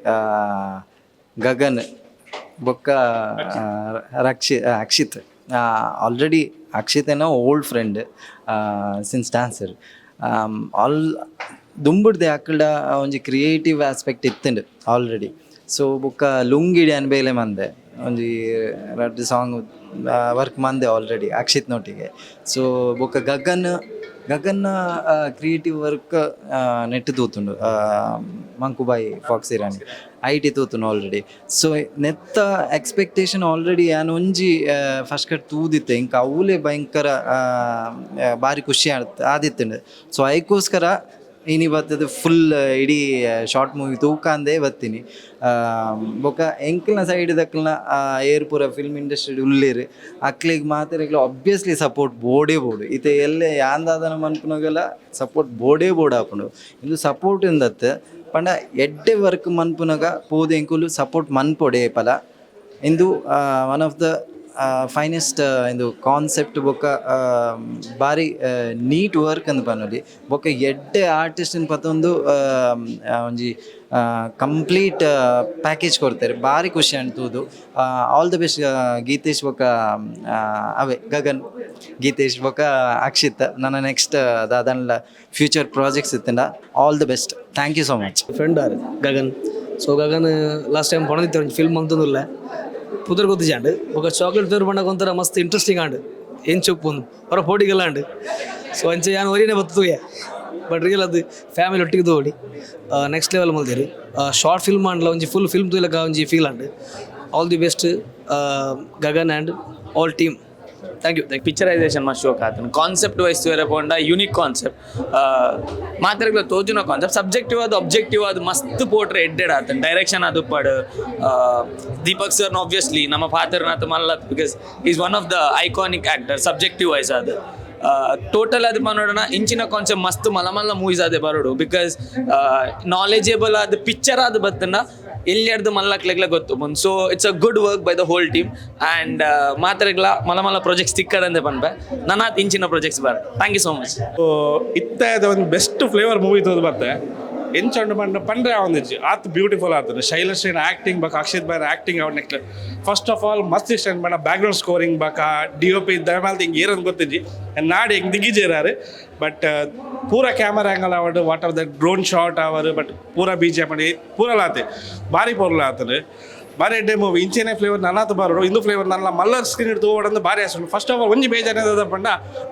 ಗಗನ್ ಬೊಕ್ಕ ರಕ್ಷಿ ಅಕ್ಷಿತ್ ಆಲ್ರೆಡಿ ಅಕ್ಷಿತ್ ಏನೋ old friend since dancer all ದುಂಬುಡ್ದೆ ಅಕ್ಕಡ ಒಂಜಿ ಕ್ರಿಯೇಟಿವ್ ಆಸ್ಪೆಕ್ಟ್ ಇತ್ತುಂಡು ಆಲ್ರೆಡಿ. ಸೊ ಬೊಕ್ಕ ಲುಂಗಿಡಿ ಅನ್ ಬೇಲೆ ಮಂದೆ ಒಂಜಿ ರಡ್ಡ್ ಸಾಂಗ್ ವರ್ಕ್ ಮಂದೆ ಆಲ್ರೆಡಿ ಅಕ್ಷಿತ್ ನೊಟ್ಟಿಗೆ. ಸೊ ಬೊಕ್ಕ ಗಗನ್ ಗಗನ್ನ ಕ್ರಿಯೇಟಿವ್ ವರ್ಕ್ ನೆಟ್ ತೂತುಂಡು, ಮಂಕುಬಾಯಿ ಫಾಕ್ಸ್ ಇರಾನಿ IT ತೂತುಂಡು ಆಲ್ರೆಡಿ. ಸೊ ನೆತ್ತ ಎಕ್ಸ್ಪೆಕ್ಟೇಷನ್ ಆಲ್ರೆಡಿ ಯಾನ್ ಒಂಜಿ ಫಸ್ಟ್ ಕಟ್ ತೂದಿತ್ತೆ, ಇಂಕ ಅವಲೇ ಭಯಂಕರ ಬಾರಿ ಖುಷಿ ಆದಿತ್ತುಂಡು. ಸೊ ಐಕೋಸ್ಕರ ಇನಿ ಬತ್ತದ ಫುಲ್ ಇಡೀ ಶಾರ್ಟ್ ಮೂವಿ ತೂಕಾಂದೇ ಬತ್ತೀನಿ. ಬೊಕ ಎಂಕ್ಲ್ನ ಸೈಡ್ ದಕ್ಲ್ನ ಏರ್ ಪೂರ ಫಿಲ್ಮ್ ಇಂಡಸ್ಟ್ರಿ ಉಲ್ಲೇರು ಅಕ್ಲೆಗ್ ಮಾತೆರೆಗ್ಲ ಆಬ್ವಿಯಸ್ಲಿ ಸಪೋರ್ಟ್ ಬೋಡೇ ಬೋಡು. ಇತ್ತೆ ಎಲ್ಲೆ ಯಾಂದಾದನ ಮನ್ಪುನಗಲ ಸಪೋರ್ಟ್ ಬೋಡೇ ಬೋಡು ಆಪುಂಡು. ಇಂದು ಸಪೋರ್ಟ್ ಇಂದತ್ ಪಂಡ ಎಡ್ಡೆ ವರ್ಕ್ ಮನ್ಪುನಗ ಪೋದು ಎಂಕುಲು ಸಪೋರ್ಟ್ ಮನ್ಪೊಡೆ ಪಲ. ಇಂದು one of the finest ಇಂದು ಕಾನ್ಸೆಪ್ಟ್ ಬೊಕ್ಕ ಬಾರಿ ನೀಟ್ ವರ್ಕ್ ಅಂದ್ ಪನೊಲಿ. ಬೊಕ್ಕ ಎಡ್ಡೆ ಆರ್ಟಿಸ್ಟ್ ಪತೊಂದು ಒಂಜಿ ಕಂಪ್ಲೀಟ್ ಪ್ಯಾಕೇಜ್ ಕೊರ್ತೆರ್, ಬಾರಿ ಖುಷಿ ಆಂಡ್ ತೂದು. All the best Geetesh ಬೊಕ್ಕ ಅವೇ ಗಗನ್, ಗೀತೇಶ್ ಬೊಕ್ಕ ಅಕ್ಷಿತ್. ನನ್ನ ನೆಕ್ಸ್ಟ್ ದಾದನ್ಲ ಫ್ಯೂಚರ್ ಪ್ರಾಜೆಕ್ಟ್ಸ್ ಇತ್ತಂಡ all the best, thank you so much. Friend are Gagan. So Gagan last time ಪಣದಿತ್ತೆ ಒಂಜಿ ಫಿಲ್ಮ್ ಅಂತಂದುಲ್ಲ ಪುದರ್ ಗೊತ್ತಿಜಾಂಡ್. ಬೊಕ ಚಾಕ್ಲೇಟ್ ಫ್ಲೇವರ್ ಪಂಡಗ ಒಂಥರ ಮಸ್ತ್ ಇಂಟ್ರೆಸ್ಟಿಂಗ್ ಆಂಡ್ ಎಂಚ ಉಪ್ಪುಂದು ಹೊರ ಪೋಡಿಗೆಲ್ಲ ಆಂಡ್. ಸೊ ಅಂಚೆ ಯಾನ್ ಒರಿನೇ ಬತ್ತುವೆ, ಬಟ್ ರಿಯಲ್ ಅದು ಫ್ಯಾಮಿಲಿ ಒಟ್ಟಿಗೆ ತೋಡಿ ನೆಕ್ಸ್ಟ್ ಲೆವೆಲ್ ಮಲ್ದೇರು. ಶಾರ್ಟ್ ಫಿಲ್ಮ್ ಆಂಡ್ಲ ಒಂಜಿ ಫುಲ್ ಫಿಲ್ಮ್ ತೂಲಕ ಒಂಜಿ feel and. All the best Gagan and all team, thank you. Thank picturisation ಮಸ್ತ್ ಶೋಕ್ ಆತನ. ಕಾನ್ಸೆಪ್ಟ್ ವೈಸ್ ತೂಯೆರೆ ಪೋಂಡ ಯೂನಿಕ್ ಕಾನ್ಸೆಪ್ಟ್, ಮಾತೆರೆಗ್ಲ ತೋಜುನ ಕಾನ್ಸೆಪ್ಟ್, ಸಬ್ಜೆಕ್ಟಿವ್ ಆದ್ ಒಬ್ಜೆಕ್ಟಿವ್ ಆದ್ ಮಸ್ತ್ ಪೋಟ್ರೆ ಎಡ್ಡೆಡ್ ಆತನ್. ಡೈರೆಕ್ಷನ್ ಆದುಪ್ಪಡ್ ದೀಪಕ್ ಸರ್ ಆಬ್ವಿಯಸ್ಲಿ ನಮ್ಮ ಪಾತ್ರನಾಥ ಮಲ್ಲ, because is one of the iconic actor subjective wise ಆದ್. ಟೋಟಲ್ ಅದು ಪನೋಡಣ ಇಂಚಿನ ಕಾನ್ಸೆಪ್ಟ್ ಮಸ್ತ್ ಮಲ್ಲ ಮಲ್ಲ ಮೂವೀಸ್ ಆದೆ ಬರೋಡು, because knowledgeable ಆದ ಪಿಕ್ಚರ್ ಆದ್ ಬತ್ತನ ಎಲ್ಲಿಯರ್ದು ಮಲ್ಲಕ್ಲೆಗ್ಲ ಗೊತ್ತು. So it's a good work by the whole team and ಮಾತೆರೆಗ್ಲ ಮಲ್ಲ ಮಲ್ಲ ಪ್ರಾಜೆಕ್ಟ್ಸ್ ತಿಕ್ಕದಂದೆ ಪನ್ಪೆ ನನಾತ್ ಇಂಚಿನ projects bar. Thank you so much. ಇತ್ತದ ಒಂದು best flavour movie ತೋದು ಬರ್ತೆ ಎಂಚಂಡು ಪಂಡ ಪಂಡ್ರೆ ಒಂದಿಜ್ಜಿ ಆತ್ ಬ್ಯೂಟಿಫುಲ್ ಆತದೆ. ಶೈಲಶ್ರೀನ ಆ್ಯಕ್ಟಿಂಗ್ ಬಕ ಅಕ್ಷಿತ್ ಬಾಯ್ನ ಆ್ಯಕ್ಟಿಂಗ್ ಅವ್ರ next first of all ಮಸ್ತ್ ಇಷ್ಟ ಬಣ್ಣ ಬ್ಯಾಕ್ಗ್ರೌಂಡ್ ಸ್ಕೋರಿಂಗ್ ಬಕ D O P ದಯಮಾಲ್ತಿ ಹಿಂಗೆ ಏರಂದು ಗೊತ್ತಿಜ್ಜಿ ನಾಡು ಹೆಂಗೆ ದಿಗ್ಗಿಜೇರಾರು. ಬಟ್ ಪೂರ ಕ್ಯಾಮರಾ ಆ್ಯಂಗಲ್ ಆವಡ್, what are the drone shot our, but ಪೂರ ಬಿ ಜಿ ಮಾಡಿ ಪೂರ ಲಾತೆ ಭಾರಿ ಪೊರ್ಲ ಆತದೆ. ಭಾರಿ ಎಡ್ಡೆ ಮೂವಿ ಇಂಚೆನೆ ಫ್ಲೇವರ್ ನನ್ನಾತ ಬರೋಡು ಇಂದು ಫ್ಲೇವರ್ ನನ್ನ ಮಲ್ಲರ್ ಸ್ಕ್ರೀನ್ ಹಿಡಿದು ಓಡಂದು ಭಾರಿ ಆಸೆ. First of all ಒಂಜಿ ಬೇಜಾರ ಪಂಡ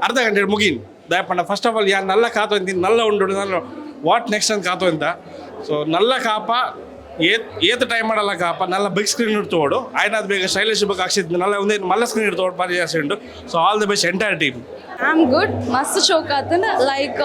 ಅರ್ಧ ಗಂಟೆ ಮುಗೀನ್ ದಯಪಂಡ. First of all ಯಾರು ನಲ್ಲ ಕಾತು ಅಂತೀನಿ ನಲ್ಲ ಉಂಡು ನನ್ನ what next ಅಂತ ಕಾತು ಅಂತ. ಸೊ ನಲ್ಲ ಕಾಪ ಏತ್ ಏತ್ ಟೈಮ್ ಮಾಡಲ್ಲ ಕಾಪ ನಲ್ಲ ಬಿಗ್ ಸ್ಕ್ರೀನ್ ಹಿಡ್ತೋಡು ಆಯ್ನಾದ್ ಬೇಗ ಶೈಲೇಶ್ ಬಗ್ಗೆ ಅಕ್ಷಿತ್ ನಲ್ಲ ಒಂದೇ ಮಲ್ಲ ಸ್ಕ್ರೀನ್ ಹಿಡ್ತೋಡು ಭಾರಿ ಜಾಸ್ತಿ ಉಂಟು. So all the best entire team. I am good, ಮಸ್ತ್ ಶೋಕ್ ಆತನ. Like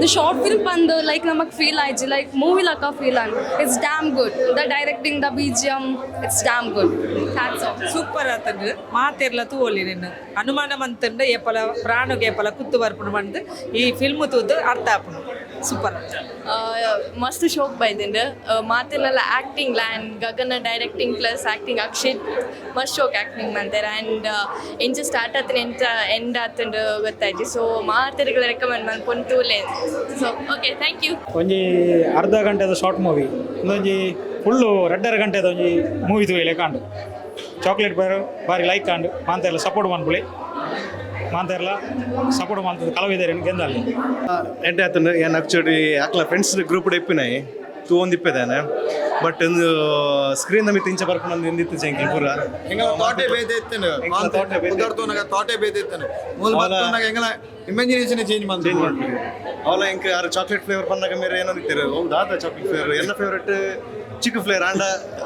the short film ಬಂದು ಲೈಕ್ ನಮಗೆ ಫೀಲ್ ಆಯ್ತು, ಲೈಕ್ ಮೂವಿ ಲಕ್ಕ feel on. It's damn good, the directing, the BGM, it's damn good. That's all. Super ಆತಂಡು ಮಾತೆರ್ಲ ತೂವೊಲಿ ನಿನ್ನ ಅನುಮಾನ ಮಂತಂಡ ಏಪಲ ಪ್ರಾಣಗೆ ಏಪಲ ಕುತ್ತು ಬರ್ಪುಂಡು ಬಂದು ಈ ಫಿಲ್ಮ್ ತೂದು ಅರ್ಥ ಆಪುಂಡು. ಸೂಪರ್. ಮಸ್ತ್ ಶೋಕ್ ಬೈದಿಂಡು ಮಾತೆಲ್ಲ acting and Gagana directing plus acting Akshith ಮಸ್ತ್ ಶೋಕ್ ಆ್ಯಕ್ಟಿಂಗ್ ಮಾಡ್ತಾರೆ. ಆ್ಯಂಡ್ ಎಂಚ ಸ್ಟಾರ್ಟ್ ಆತನ ಎಂಚ ಎಂಡ್ ಆತಂಡು ಗೊತ್ತಾಯ್ತು. ಸೊ ಮಾತೆರೆಗಳ ರೆಕಮೆಂಡ್ ಮನ್ಪೊಂದು ತೂಲೆ. So okay, thank you. ಒಂಜಿ ಅರ್ಧ ಗಂಟೆದ ಶಾರ್ಟ್ ಮೂವಿ, ಒಂದೊಂಜಿ ಫುಲ್ಲು ರಡ್ಡರ ಗಂಟೆದ ಒಂಜಿ ಮೂವಿ ತೂಯಲೆ ಕಾಂಡು. ಚಾಕ್ಲೇಟ್ ಬಾರ್ ಬಾರಿ ಲೈಕ್ ಆಂಡ್. ಮಾಂತೆಲ್ಲ ಸಪೋರ್ಟ್ ಮನ್ಪುಳಿ, ಮಾಂತೆರ್ಲ ಸಪೋರ್ಟ್ ಮಲ್ತದ ಕಲಾವಿದೆರೆನ್ ಗೆಂದಲ್ಲಿ. ಎಡ್ಡೆ ಆತಂಡು. ಏನ್ ಆಕ್ಚುಲಿ ಅಕ್ಲ ಫ್ರೆಂಡ್ಸ್ ಗ್ರೂಪ್ ಇಪ್ಪಿನಾಯಿ ತೂವೊಂದಿಪ್ಪೆದಾನೆ. ಬಟ್ ಒಂದು ಸ್ಕ್ರೀನ್ ನಮಿತ್ ಇಂಚ ಬರ್ಪುಂಡು ಎಂದಿತ್ತು ಜಂಕಿ ಪೂರ. ಎಂಗಲ ತೋಟೆ ಬೇತೆ ಇತ್ತೇನೆ ಪುದರ್ ತೋಟೆ ಬೇತೆ ಇತ್ತೇನೆ ಮೂಲ ಬತ್ತುನಗ ಎಂಗಲ ಇಮ್ಯಾಜಿನೇಷನ್ ಚೇಂಜ್ ಮಂತ್ change ಮಾಡ್ತೀವಿ. ಅವಲ ಎಂಕ್ ಆರು ಚಾಕ್ಲೇಟ್ ಫ್ಲೇವರ್ ಪನ್ನಗ ಮೇರೆ ಏನಂದಿತ್ತಾರೆ ಹೌದು ಚಾಕ್ಲೇಟ್ ಫ್ಲೇವರ್ ಎನ್ನ ಫೇವರೇಟ್ ಚಿಕ್ಕ ಫ್ಲೇವರ್ ಆಂಡ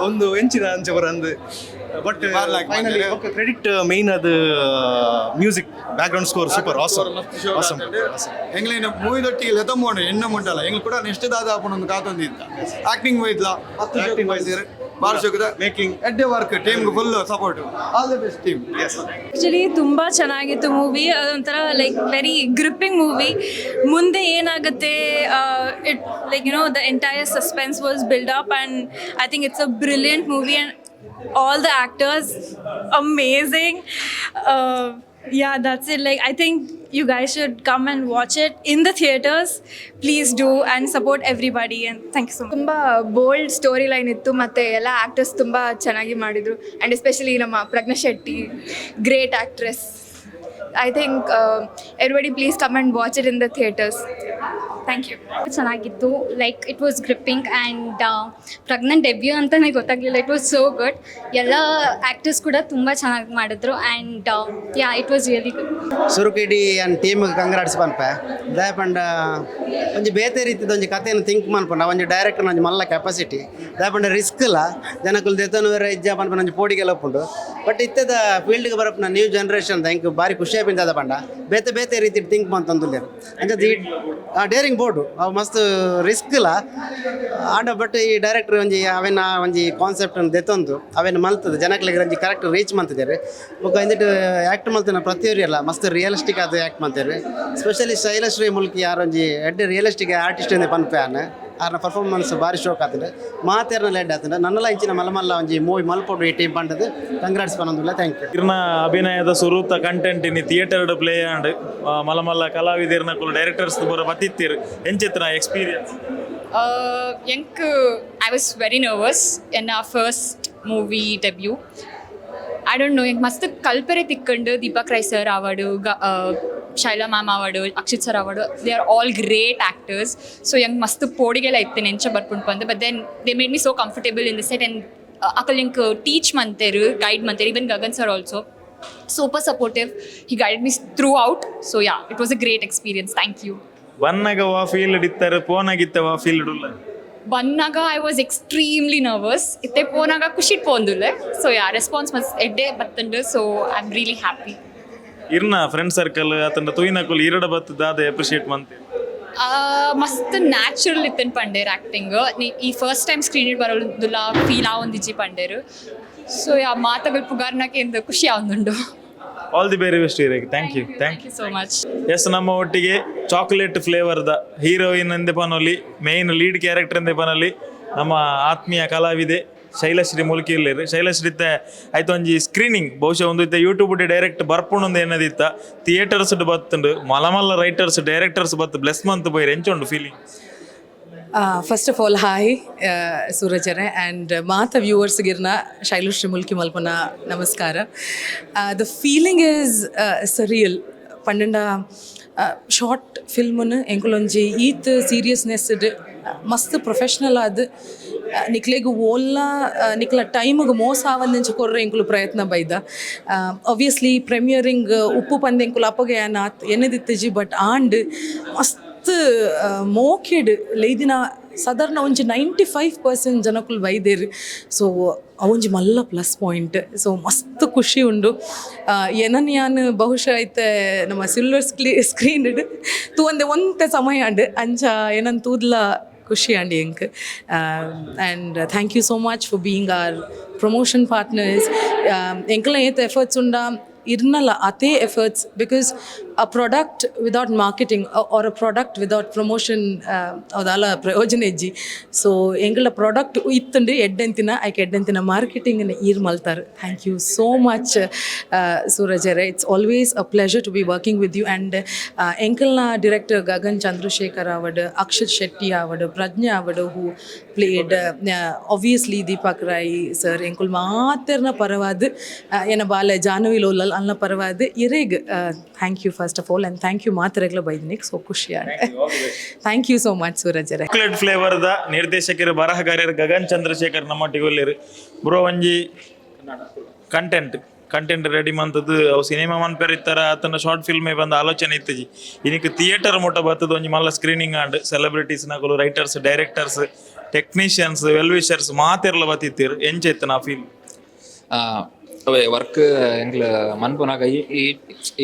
ಒಂದು ಎಂಚಿನ ಅಂಚ ಬರ ಅಂದು. But finally credit main ಅದು music, background score super awesome awesome. ಎಂಗ್ಲೇನ movie ದೊಟ್ಟಿಗೆ ಲೆತಂಬೋಂಡು ಎಣ್ಣ ಮುಂಟಲ್ಲ ಎಂಗ್ಲ ಕೂಡ ನೆಕ್ಸ್ಟ್ ದಾದ ಆಪುಂಡು ಒಂದು ಕಾತೊಂದಿತ್ತ. ಆಕ್ಟಿಂಗ್ ವೈದ್ಲ ಆಕ್ಟಿಂಗ್ ವೈಸ್ ಬಾರ್ ಶೋಕದ ಮೇಕಿಂಗ್ ಎಡ್ಡೆ work team full support, all the best team. Actually ತುಂಬ ಚೆನ್ನಾಗಿತ್ತು ಮೂವಿ. ಅದೊಂಥರ like very gripping movie. ಮುಂದೆ ಏನಾಗುತ್ತೆ, it like you know the entire suspense was build up and I think it's a brilliant movie and all the actors amazing. Yeah, that's it. Like, I think you guys should come and watch it in the theaters. Please do and support everybody, and thank you so much. ತುಂಬ bold story line ಇತ್ತು ಮತ್ತು ಎಲ್ಲ actors ತುಂಬ ಚೆನ್ನಾಗಿ ಮಾಡಿದರು. And especially ನಮ್ಮ ಪ್ರಜ್ಞಾ Shetty, great actress. I think everybody please come and watch it in the theatres. Thank you. ಚೆನ್ನಾಗಿತ್ತು. Like, it was gripping and Pragyan debut ಅಂತಲೇ ಗೊತ್ತಾಗಲಿಲ್ಲ. It was so good. ಎಲ್ಲ ಆ್ಯಕ್ಟರ್ಸ್ ಕೂಡ ತುಂಬ ಚೆನ್ನಾಗಿ ಮಾಡಿದ್ರು and yeah, it was really good. ಸುರುಕಿಡಿ an team congrats ಪನ್ಪೆ. ದಾಯ ಪಂಡ ಒಂಜಿ ಬೇತೆ ರೀತಿದ ಒಂಜಿ ಕಥೆಯನ್ನು ಥಿಂಕ್ ಮನ್ಪುಂಡು. ಒಂಜಿ ಡೈರೆಕ್ಟರ್ ಒಂಜಿ ಮಲ್ಲ ಕೆಪಾಸಿಟಿ. ದಾಯ ಪಂಡ ರಿಸ್ಕ್ ಇಲ್ಲ, ಜನಕುಲು ದೆತೊನುವೆರ ಇಜ್ಜ ಪನ್ಪುನ ಒಂಜಿ ಪೋಡಿಗೆಲ ಉಪ್ಪುಂಡು. ಬಟ್ ಇತ್ತೆದ ಫೀಲ್ಡ್ಗೆ ಬರಪುನ ನ್ಯೂ ಜನರೇಷನ್ ಎಂಕ್ ಬಾರಿ ಖುಷಿ ಆಪಿನ. ದಾದ ಪಂಡ ಬೇತೆ ಬೇತೆ ರೀತಿ ಥಿಂಕ್ ಮಂತೊಂದುಲ್ಲೆರ್. ಅಂಚ ಈ ಡೇರಿಂಗ್ ಬೋರ್ಡು ಅವು ಮಸ್ತ್ ರಿಸ್ಕ್ ಇಲ್ಲ ಆಂಡ, ಬಟ್ ಈ ಡೈರೆಕ್ಟರ್ ಒಂಜಿ ಅವೆನ ಒಂಜಿ ಕಾನ್ಸೆಪ್ಟ್ ದೆತ್ತೊಂದು ಅವೆನ್ ಮಲ್ತದ ಜನಕ್ಲೆಗ್ ಒಂಜಿ ಕರೆಕ್ಟ್ ರೀಚ್ ಮಂತಿದ್ದಾರೆ. ಬೊಕ್ಕ ಇಂದಿಟ್ ಆ್ಯಕ್ಟ್ ಮಲ್ತಿನ ಪ್ರತಿಯೊರಿ ಅಲ್ಲ ಮಸ್ತ್ ರಿಯಲಿಸ್ಟಿಕ್ ಆದ್ ಆ್ಯಕ್ಟ್ ಮಂತೇರು. ಸ್ಪೆಷಲಿ ಶೈಲಶ್ರೀ ಮುಲ್ಕಿ ಯಾರು ಒಂಜಿ ಎಡ್ಡೆ ರಿಯಲಿಸ್ಟಿಕ್ ಆರ್ಟಿಸ್ಟ್ ಇಂದ ಪನ್ಪೆ ಆನ್. ಆರ್ನ ಪರ್ಫಾರ್ಮೆನ್ಸ್ ಬಾರಿ ಶೋಕ್ ಆತಂಡ್, ಮಾತೆರ್ನ ಲೆಡ್ ಆತಂಡ್. ನನ್ನಲ ಇಂಚಿನ ಮಲ್ಲ ಮಲ್ಲ ಒಂಜಿ ಮೂವಿ ಮಲ್ಪೊಡು ಈ ಟೀಮ್ ಪಂಡದು ಕಂಗ್ರಾಟ್ಸ್ ಪನೊಂದುಲ್ಲ. Thank you. ಇರ್ನ ಅಭಿನಯದ ಸುರೂತ ಕಂಟೆಂಟ್ ಇನಿ ಥಿಯೇಟರ್ ಪ್ಲೇ ಆಂಡ್. ಮಲ್ಲ ಮಲ್ಲ ಕಲಾವಿದರ್ನಕುಲು, ಡೈರೆಕ್ಟರ್ಸ್ ಬರ ಬತ್ತಿತ್ತೀರ್. ಎಂಚಿತ್ತಿನ ಎಕ್ಸ್ಪೀರಿಯನ್ಸ್? ಎಂಕ್ I was very nervous in our first movie debut. I don't know, ಎಂಕ್ ಮಸ್ತ್ ಕಲ್ಪೆರೆ ತಿಕ್ಕಂಡು. ದೀಪಕ್ ರೈ ಸರ್ ಆವಡು, ಶೈಲಾ ಮ್ಯಾಮ್ ಆವಡು, ಅಕ್ಷಿತ್ ಸರ್ ಆವಡು, they are all great actors. So ಎಂಕ್ ಮಸ್ತ್ ಪೋಡಿಗೆಲ ಇತ್ತು ಎಂಚ ಬರ್ಪುಂಡು ಪಂದ್, but then they made me so comfortable in the set and ಅಕಲ್ ಎಂಕ್ ಟೀಚ್ ಮಂತೇರು, ಗೈಡ್ ಮಂತೇರು. Even Gagan sir also super supportive. He guided me throughout. So yeah, it was a great experience. Thank you. ಬನ್ನಗ ವಾ field ಇತ್ತಾರೆ, ಪೋನಾಗಿತ್ತ ವಾ field ಉಲ್ಲ? ಬನ್ನಾಗ I was extremely nervous. ಇತ್ತೆ ಪೋನಾಗ ಖುಷಿಟ್ ಪೋಂದುಲ್ಲೆ. So yeah, response ಮಸ್ತ್ ಎಡ್ಡೆ ಬತ್ತುಂಡು, so I am really happy. ಇರ್ನ friend circle ಅತಂಡ ತೂಯಿನಕುಲು ಇರಡ ಬತ್ತು ದಾದ ಅಪ್ರಿಷಿಯೇಟ್ ಮಂತೆ? ಮಸ್ತ್ ನ್ಯಾಚುರಲ್ ಇತ್ತನ್ ಪಂಡೇರ್ ಆ್ಯಕ್ಟಿಂಗ್. ಈ first time screen ಬರೋದುಲ್ಲ feel ಆವೊಂದಿಜ್ಜಿ ಪಂಡೇರು. So yeah, ಮಾತಗಳು ಪುಗಾರ್ನಕ್ಕೆ ಎಂದು ಖುಷಿ ಆವೊಂದುಂಡು. All the very best ಇರೇಗ್. Thank you, thank you so much. S, ನಮ್ಮ ಒಟ್ಟಿಗೆ ಚಾಕ್ಲೇಟ್ ಫ್ಲೇವರ್ದ ಹೀರೋಯಿನ್ ಎಂದೆ ಪನೊಲಿ, main lead character ಎಂದೆ ಪನೊಲಿ, ನಮ್ಮ ಆತ್ಮೀಯ ಕಲಾವಿದೆ ಶೈಲಶ್ರೀ ಮುಲ್ಕಿ ಇಲ್ಲೇರು. ಶೈಲಶ್ರೀ ಇತ್ತೆ ಆಯ್ತು ಒಂಜಿ ಸ್ಕ್ರೀನಿಂಗ್ ಬಹುಶಃ ಒಂದು ಇತ್ತೆ ಯೂಟ್ಯೂಬ್ ಡೈರೆಕ್ಟ್ ಬರ್ಪುಂಡು ಒಂದು ಏನದಿತ್ತ, ಥಿಯೇಟರ್ಸ್ ಬತ್ತುಂಡು. ಮಲ ಮಲ್ಲ ರೈಟರ್ಸ್, ಡೈರೆಕ್ಟರ್ಸ್ ಬತ್ತು ಬ್ಲೆಸ್ ಮಂತ್ ಪೋಯಿರ್. ಎಂಚುಂಡು feeling? First of all, hi ಸೂರಜರೆ and ಮಾತ ವ್ಯೂವರ್ಸ್ಗಿರ್ನ ಶೈಲಶ್ರೀ ಮುಲ್ಕಿ ಮಲ್ಪನ ನಮಸ್ಕಾರ. The feeling is surreal. ಪಂಡಂಡ short ಫಿಲ್ಮ್ನು ಎಂಕುಲೊಂಜಿ ಈತ್ ಸೀರಿಯಸ್ನೆಸ್ ಮಸ್ತ್ ಪ್ರೊಫೆಷ್ನಲ್ ಆದ್ ನಿಕ್ಲೆಗ್ ಓಲ್ಲ ನಿಕ್ಲ ಟೈಮ್ಗೆ ಮೋಸ ಆವಂದಿಂಚ ಕೊರ್ರೆ ಎಂಕುಲು ಪ್ರಯತ್ನ ಬೈದ. ಆಬ್ವಿಯಸ್ಲಿ ಪ್ರೆಮಿಯರಿಂಗ್ ಉಪ್ಪು ಪಂದ್ ಎಂಕುಲು ಅಪ್ಪಗೆ ಆತ್ ಎನ್ನದಿತ್ತಿಜಿ. ಬಟ್ ಆಂಡ್ ಮಸ್ತ್ ಮೋಕೆಡ್ ಲೇದಿನ ಸಾಧಾರಣ ಒಂಜಿ 95% ಜನಕುಲು ಬೈದೇರು. ಸೊ ಅವೊಂಜಿ ಮಲ್ಲ plus point. So ಮಸ್ತ್ ಖುಷಿ ಉಂಡು. ಎನನ್ ಯಾನ್ ಬಹುಶಃ ಐತೆ ನಮ್ಮ ಸಿಲ್ವರ್ ಸ್ಕ್ರೀನ್ ತೂವಂದೆ ಒಂತೆ ಸಮಯ ಅಂಡ್ ಅಂಚ ಏನನ್ ತೂದ್ಲ ಖುಷಿ ಅಂಡ್ ಎಂಕ್. And thank you so much for being our promotion partners. ಎಂಕಲ್ನ ಏತ್ ಎಫರ್ಟ್ಸ್ ಉಂಡ ಇರ್ನಲ್ಲ ಅತೇ efforts, because a product without marketing or a product without promotion ಅದಾಲ ಪ್ರಯೋಜನ ಇಜ್ಜಿ. ಸೊ ಎಂಕಲ್ನ ಪ್ರಾಡಕ್ಟ್ ಇತ್ತುಂಡು ಎಡ್ಡೆಂತಿನ, ಐಕ್ ಎಡ್ಡೆಂತಿನ ಮಾರ್ಕೆಟಿಂಗ್ ಈರ್ ಮಲ್ತಾರ್. Thank you so much ಸೂರಜರೆ. It's always a pleasure to be working with you. And ಎಂಕಲ್ನ director Gagan Chandrashekhar ಆವಡ್, ಅಕ್ಷತ್ ಶೆಟ್ಟಿ ಆವಡ್, ಪ್ರಜ್ಞಾ ಆವಡ್, who played, obviously Deepak Rai sir, ಎಂಕುಲ್ ಮಾತೆರ್ನ ಪರವಾದ್, ಏನ ಬಾಲೆ Jahnavi ಲೋಲಲ್ ಅಲ್ನ ಪರವಾದ್ ಇರೇಗ್ thank you first of all, and thank you ಮಾತೆರೆಗ್ಲ ಬೈದಿನಿಕ್. So ಖುಷಿ. Thank you so much ಸೂರಜರೆ. Chocolate flavour the ನಿರ್ದೇಶಕರು, ಬರಹಗಾರರು ಗಗನ್ ಚಂದ್ರಶೇಖರ್ ನಮ್ಮೊಟ್ಟಿಗೆ ಉಲ್ಲೇರು. Bro, ಒಂಜಿ content content ready ಮಂತದ್ದು ಅವು ಸಿನಿಮಾ ಮನ್ಪೆರ್ ಇತ್ತರ ಆತನ ಶಾರ್ಟ್ ಫಿಲ್ಮ್ ಬಂದ ಆಲೋಚನೆ ಇತ್ತಜಿ. ಇನಿಕ್ ಥಿಯೇಟರ್ ಮುಟ್ಟ ಬತ್ತದ, ಒಂಜಿ ಮಲ್ಲ screening and celebrities ನಕುಲು, writers, directors, technicians, well wishers ಮಾತೆರ್ಲ ಬತ್ತಿತ್ತೀರ್. ಎಂಚ ಇತ್ತು ನಾ ಫೀಲ್? ಅವೇ ವರ್ಕ್ ಎಂಕ್ಲ ಮನ್ಪುನಾಗ ಈ ಈ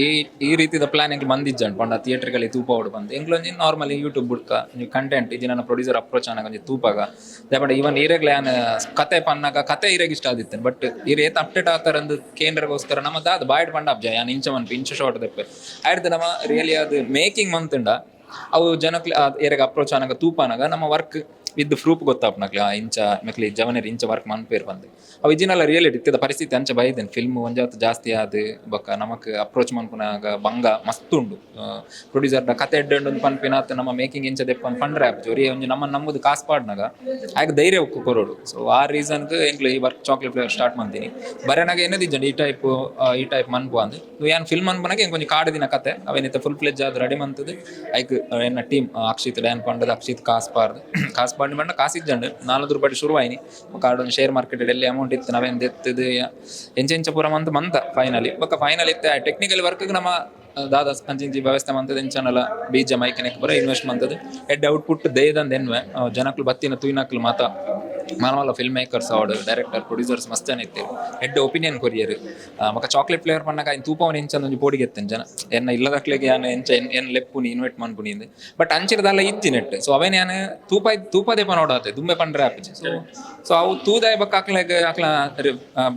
ಈ ಈ ರೀತಿದ ಪ್ಲಾನ್ ಎಂಕ್ಲ ಮಂದಿಜ್ಜಂಡ್ ಪಂಡ ಥಿಯೇಟರ್ಗಳಿಗೆ ತೂಪಾವಡು ಬಂದು. ಎಂಕ್ಲ ಒಂಜಿ ನಾರ್ಮಲಿ ಯೂಟ್ಯೂಬ್ ಬುಡ್ಕ ಒಂಜಿ ಕಂಟೆಂಟ್ ಇಜ್ಜಿ ನನ್ನ ಪ್ರೊಡ್ಯೂಸರ್ ಅಪ್ರೋಚ್ ಆನಾಗ ಒಂಜಿ ತೂಪಾಗ. ದಾಯೆ ಈವನ್ ಈರೆಗ್ಲ ಯಾನ್ ಕತೆ ಪನ್ನಾಗ ಕತೆ ಈರೆಗ್ ಇಷ್ಟ ಆದಿತ್ತೆ. ಬಟ್ ಈರ್ ಏತ್ ಅಪ್ಡೇಟ್ ಆತಾರಂದು ಕೇಂದ್ರಗೋಸ್ಕರ ನಮ್ಮ ದಾದ ಬಾಯ್ಡ್ ಪಂಡ ಅಬ್ಜ ಯಾನ್ ಇಂಚ ಮನ್ಪಿ ಇಂಚ ಶಾರ್ಟ್ ದೆಪ್ಪೆ ಆಯ್ತು. ನಮ್ಮ ರಿಯಲಿ ಅದು ಮೇಕಿಂಗ್ ಮಂತುಂಡ ಅವು ಜನಕ್ಲೆ ಏರೆಗ್ ಅಪ್ರೋಚ್ ಆನಾಗ ತೂಪಾನಾಗ ನಮ್ಮ ವರ್ಕ್ ವಿತ್ ಪ್ರೂಫ್ ಗೊತ್ತಾಪುನಕ್ಲೆ ಆ ಇಂಚ ಮೆಕ್ಲೆ ಜವನೆರ್ ಇಂಚ ವರ್ಕ್ ಮನ್ಪೇರ್ ಪಂದ್. ಅವು ಇಜ್ಜಿನಲ್ಲ ರಿಯಾಲಿಟಿ ಇತ್ತದ ಪರಿಸ್ಥಿತಿ ಅಂಚ ಬೈದೆನ್. ಫಿಲ್ಮ್ ಒಂಜಾತ್ ಜಾಸ್ತಿ ಆದ್ ಬೊಕ್ಕ ನಮಕ್ ಅಪ್ರೋಚ್ ಮನ್ಪುನಾಗ ಬಂಗ ಮಸ್ತ್ ಉಂಡು. ಪ್ರೊಡ್ಯೂಸರ್ ದ ಕತೆ ಎಡ್ಡೆ ಉಂಡು ಪನ್ಪಿನಾತ್ ನಮ್ಮ ಮೇಕಿಂಗ್ ಇಂಚ ದೆಪ್ಪನ್ ಪಂಡ್ರೆ ಆಪುಜಿ. ಒರಿಯೆ ಒಂಜಿ ನಮ್ಮ ನಂಬುದು ಕಾಸ್ ಪಾಡ್ನಗ ಆಯ್ಕ್ ಧೈರ್ಯ ಕೊರೊಡು. ಸೊ ಆ ರೀಸನ್ ಎಂಕ್ಲು ಈ ವರ್ಕ್ ಚಾಕ್ಲೇಟ್ ಫ್ಲೇವರ್ ಸ್ಟಾರ್ಟ್ ಮಂತೀನಿ. ಬರೆನಾಗ ಎನ್ನದಿಜ್ಜಂಡ್ ಈ ಟೈಪ್ ಮನ್ಪು ಅಂದ್. ಯಾನ್ ಫಿಲ್ಮ್ ಮನ್ಪುನಾಗ ಎಂಕ್ ಒಂಜಿ ಕಾಡ್ ದಿನ ಕತೆ ಅವೇನಿತ್ತ ಫುಲ್ ಫ್ಲೆಜ್ ಆದ್ ರೆಡಿ ಮಂತುದು ಐಕ್ ಎನ್ನ ಟೀಮ್ ಅಕ್ಷಿತ್ ಡ್ಯಾನ್ ಪಂಡದ ಅಕ್ಷಿತ್ ಕಾಸ್ ಪಾರ್ದ್, ಕಾಸ್ ಪಾಡ್ನಿ ಪಂಡ ಕಾಸ್ ಇಜ್ಜಂಡ್ 400 ರೂಪಾಯಿ ಶುರು ಆಯ್ನಿ. ಬೊಕ್ಕ ಆಡೊಂದು ಶೇರ್ ಮಾರ್ಕೆಟ್ ಎಲ್ಲಿ ಅಮೌಂಟ್ ಇತ್ತು ನಾವೇನ್ ದೆತ್ತದು ಎಂಚ ಎಂಚ ಪೂರ ಮಂತ್ ಮಂತ ಫೈನಲಿ. ಬೊಕ್ಕ ಫೈನಲ್ ಇತ್ತೆ ಟೆಕ್ನಿಕಲ್ ವರ್ಕ್ ನಮ್ಮ ದಾದ ಅಂಚಿಂಚಿ ವ್ಯವಸ್ಥೆ ಮಂತದ ಎಂಚನಲ ಬೀಜ ಮೈಕನೆಕ್ ಪೂರ ಇನ್ವೆಸ್ಟ್ ಮಂತದ ಎಡ್ಡೆ ಔಟ್ಪುಟ್ ದೇದಂದ ಎನ್ವೆ. ಜನಕ್ಲು ಬತ್ತಿನ ತೂಯಿನಕ್ಲು ಮಾತ ಮಾಲ ಮಾಲ ಫಿಲ್ಮ್ ಮೇಕರ್ಸ್ ಆವಡ್, ಡೈರೆಕ್ಟರ್, ಪ್ರೊಡ್ಯೂಸರ್ಸ್ ಮಸ್ತ್ ಜನ ಇತ್ತೆರ್. ಎಡ್ಡೆ ಒಪಿನಿಯನ್ ಕೊರಿಯರ್. ಬೊಕ್ಕ ಚಾಕ್ಲೇಟ್ ಫ್ಲೇವರ್ ಪನ್ನಗ ಐನ್ ತೂಪವನ ಎಂಚ ಒಂಜಿ ಪೋಡಿಗೆ ಎತ್ತೇನ್ ಜನ ಎನ್ನ ಇಲ್ಲದಕ್ಲೆಗೆ ಯಾನ್ ಎಂಚ ಎನ್ ಎನ್ ಲೆಪ್ಪುನಿ, ಇನ್ವೈಟ್ ಮನ್ಪುನಿ ಇಂದ್. ಬಟ್ ಅಂಚಿನ ಇಜ್ಜಿ ನೆಟ್. ಸೊ ಅವೇನ್ ಯಾನ್ ತೂಪ ತೂಪದೇ ಪನೋಡಾತೆ ದುಂಬೆ ಪಂಡ್ರೆ ಆಪುಜಿ. ಸೊ ಸೊ ಅವು ತೂದಾಯ ಬೊಕ್ಕ ಅಕ್ಲೆಗ್ ಅಕ್ಲ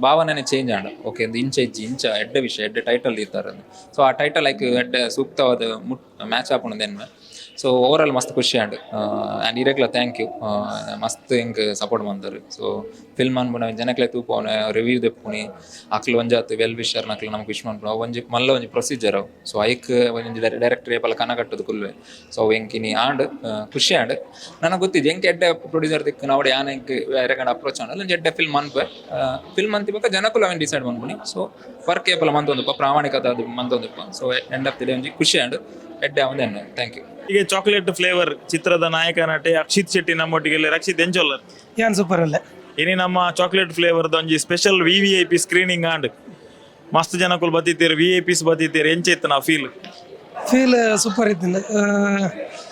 ಭಾವನೆನೆ ಚೇಂಜ್ ಆಂಡ, ಓಕೆ ಇಂಚ ಇಜ್ಜಿ, ಇಂಚ ಎಡ್ಡೆ ವಿಷಯ, ಎಡ್ಡೆ ಟೈಟಲ್ ದೀತಾರ. ಸೊ ಆ ಟೈಟಲ್ ಲೈಕ್ ಎಡ್ಡೆ ಸೂಕ್ತವಾದ ಮುಟ್ ಮ್ಯಾಚ್ ಆಪುಂಡು ಎನ್ವೆ. ಸೊ ಓವರ್ ಆಲ್ ಮಸ್ತ್ ಖುಷಿ ಆಂಡ್. ಆ್ಯಂಡ್ ಇರೆಗ್ಲ thank you, ಮಸ್ತ್ ಎಂಕ್ ಸಪೋರ್ಟ್ ಮಂತರ್. ಸೊ ಫಿಲ್ಮ್ ಅನ್ಪುನ ಜನಕ್ಲೆ ತೂಪವನೆ, ರಿವ್ಯೂ ದೆಪ್ಪುನಿ, ಅಕ್ಲು ಒಂಜಾತ್ ವೆಲ್ ವಿಶರ್ ನಕ್ಲು ನಮಕ್ ವಿಶ್ ಮನ್ಪುನ, ಅವು ಒಂಜಿ ಮಲ್ಲ ಒಂಜಿ ಪ್ರೊಸೀಜರ್ ಅವು. ಸೊ ಐಕ್ ಒಂಜಿ ಡೈರೆಕ್ಟರ್ ಏಪಲ ಕನ ಕಟ್ಟುದು ಕುಲ್ವೆ. ಸೊ ಅವು ಎಂಕಿನಿ ಆಂಡ್, ಖುಷಿ ಆಂಡ್. ನನಗೆ ಗೊತ್ತಿದೆ ಎಂಕ್ ಎಡ್ಡೆ ಪ್ರೊಡ್ಯೂಸರ್ ದಿಕ್ಕು ನಾವಡೆ ಯಾನ್ ಎಂಕ್ ಬೇರೆ ಅಪ್ರೋಚ್ ಆಂಡ್ ಒಂಜಿ ಎಡ್ಡೆ ಫಿಲ್ಮ್ ಮನ್ಪೆ. ಫಿಲ್ಮ್ ಅಂತಿ ಬೊಕ್ಕ ಜನಕುಲು ಅವೆನ್ ಡಿಸೈಡ್ ಮನ್ಪುನಿ. ಸೊ ವರ್ಕ್ ಏಪಲ ಮಂತೊಂದುಪ್ಪ, ಪ್ರಾಮಾಣಿಕತೆ ಅದು ಮಂತೊಂದುಪ್ಪ. So end of the day ಒಂಜಿ ಖುಷಿ ಆಂಡ್, ಎಡ್ಡೆ ಆವಂದೆ. Thank you. ಈಗ ಚಾಕ್ಲೇಟ್ ಫ್ಲೇವರ್ ಚಿತ್ರದ ನಾಯಕ ನಟೆ ಅಕ್ಷಿತ್ ಶೆಟ್ಟಿ ನಮ್ಮೊಟ್ಟಿಗೆ. ರಕ್ಷಿತ್, ಎಂಚೊಲ್ಲರ್? ಯಾನ್ ಸೂಪರ್ ಅಲ್ಲ. ಇನಿ ನಮ್ಮ ಚಾಕ್ಲೇಟ್ ಫ್ಲೇವರ್ ಒಂಜಿ ಸ್ಪೆಷಲ್ ವಿವಿಐಪಿ ಸ್ಕ್ರೀನಿಂಗ್ ಆಂಡ್. ಮಸ್ತ್ ಜನಕುಲು ಬತ್ತಿತ್ತೀರ್, ವಿಐಪಿಸ್ ಬತ್ತಿತ್ತೀರ್. ಎಂಚ ಇತ್ತು ನಾ ಫೀಲ್? Feel super ಇತ್ತಿಂದ.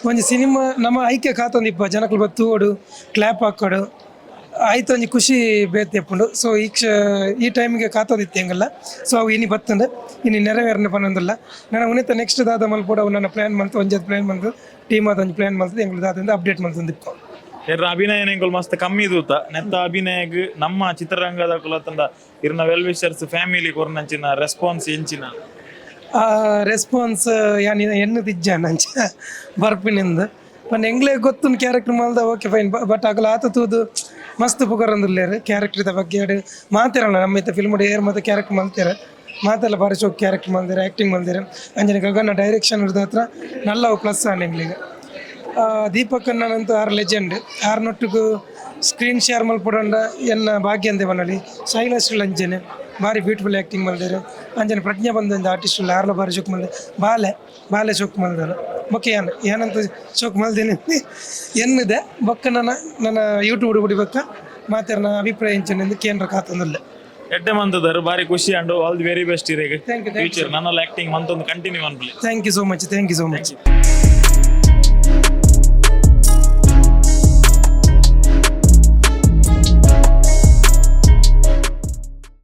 ಒಂಜಿ ಸಿನಿಮಾ ನಮ್ಮ ಐಕ್ಯ ಕಾತೊಂದಿಪ್ಪ, ಜನಕುಲು ಬತ್ತು ತೂವೊಡು, ಕ್ಲಾಪ್ ಹಾಕೋಡು, ಆಯ್ತು ಒಂಜಿ ಖುಷಿ ಬೇತೆ ಎಪ್ಪುಂಡು. ಸೊ ಈ ಟೈಮಿಗೆ ಕಾತೊಂದಿತ್ತು ಹೆಂಗಲ್ಲ. ಸೊ ಅವು ಇನಿ ಬತ್ತಂಡು, ಇನಿ ನೆರವೇರನೆ ಪನ್ನೊಂದಿಲ್ಲ. ನನ್ನ ಉನಿತ ನೆಕ್ಸ್ಟ್ ದಾದ ಮಲ್ಪೊಡು, ಅವು ನನ್ನ ಪ್ಲ್ಯಾನ್ ಮಂತ್ ಒಂಜಿ ಪ್ಲ್ಯಾನ್ ಮಂತ್ ಟೀಮ್ ಆದ ಒಂಜಿ ಪ್ಲ್ಯಾನ್ ಮಲ್ತದೆ. ಎಂಗ್ಲು ದಾದಿಂದ ಅಪ್ಡೇಟ್ ಮಲ್ತೊಂದಿಪ್ಪ. ಎರ್ರ ಅಭಿನಯ ಎಂಕುಲು ಮಸ್ತ್ ಕಮ್ಮಿ ದೂತ. ನೆತ್ತ ಅಭಿನಯಗ್ ನಮ್ಮ ಚಿತ್ರರಂಗದ ಕುಲತಂದ ಇರ್ನ ವೆಲ್ ವಿಶರ್ಸ್, ಫ್ಯಾಮಿಲಿ ಕೊರ್ನಂಚಿನ ರೆಸ್ಪಾನ್ಸ್ ಎಂಚಿನ? ರೆಸ್ಪಾನ್ಸ್ ಯಾನ್ ಎಣ್ಣದಿಜ್ಜ ನಂಚ ಬರ್ಪಿನಿಂದ ಪಂಡ ಎಂಗ್ಲೇ ಗೊತ್ತುನ್ ಕ್ಯಾರೆಕ್ಟರ್ ಮಲ್ದ, ಓಕೆ ಫೈನ್. ಬಟ್ ಅಗಲ ಆತ ತೂದು ಮಸ್ತ್ ಪುಗರಂದುಲ್ಲೇರು ಕ್ಯಾರೆಕ್ಟರ್ದ ಬಗ್ಗೆ ಮಾತಿರಲ್ಲ. ನಮ್ಮ ಇತ್ತ ಫಿಲ್ಮ್ ಏರ್ ಮತ್ತೆ ಕ್ಯಾರೆಕ್ಟರ್ ಮಲ್ತೇರೆ ಮಾತೆಲ್ಲ ಬಾರಿ ಶೋಕ್ ಕ್ಯಾರೆಕ್ಟರ್ ಮಲ್ದೇರೆ, ಆ್ಯಕ್ಟಿಂಗ್ ಮಲ್ದೇರೆ. ಅಂಜನೆ ಗಗನ ಡೈರೆಕ್ಷನ್ ಹತ್ರ ನಲ್ಲವು ಪ್ಲಸ್ ಆಂಡ್ ಎಂಗ್ಲಿಗೆ. ದೀಪಕ್ ಅಣ್ಣನಂತೂ ಆರ್ ಲೆಜೆಂಡ್. ಆರ್ ನೊಟ್ಟುಗು ಸ್ಕ್ರೀನ್ ಶೇರ್ ಮಲ್ಪೊಡಂಡ ಎನ್ನ ಭಾಗ್ಯ ಅಂದೆ ಬನ್ನಲಿ. ಶೈಲಶ್ರೀ ಅಂಜನೆ ಭಾರಿ ಬ್ಯೂಟಿಫುಲ್ ಆ್ಯಕ್ಟಿಂಗ್ ಮಲ್ದೇರು. ಅಂಜನೆ ಪ್ರಜ್ಞಾ ಬಂದ ಒಂದು ಆರ್ಟಿಸ್ಟ್ ಉಲ್ಲ, ಆರ್ಲ ಬಾರಿ ಶೋಕ್ ಮಲ್ದೆ. ಬಾಲೆ ಬಾಲೆ ಶೋಕ್ ಮಲ್ದರು. ಬೊಕ್ಕ ಯಾನ್ ಏನಂತ ಶೋಕ್ ಮಲ್ದೇನೆ ಎನ್ನಿದೆ. ಬೊಕ್ಕ ನನ್ನ ನನ್ನ ಯೂಟ್ಯೂಬ್ ಬಿಡಿ ಬೊಕ್ಕ ಮಾತಾರ ಅಭಿಪ್ರಾಯ ಎಂಚನೆ ಕೇಂದ್ರ ಕಾತಂದುಲ್ಲೆ. ಎಡ್ಡೆ ಮಂತದಾರು, ಬಾರಿ ಖುಷಿ and all the very best ಇರೆಗ್. Thank you, thank you. Future ನನ್ನಲ್ಲಿ ಆಕ್ಟಿಂಗ್ ಮಂತೊಂದು ಕಂಟಿನ್ಯೂ ಅನ್ಪಲಿ. Thank you so much, thank you so much.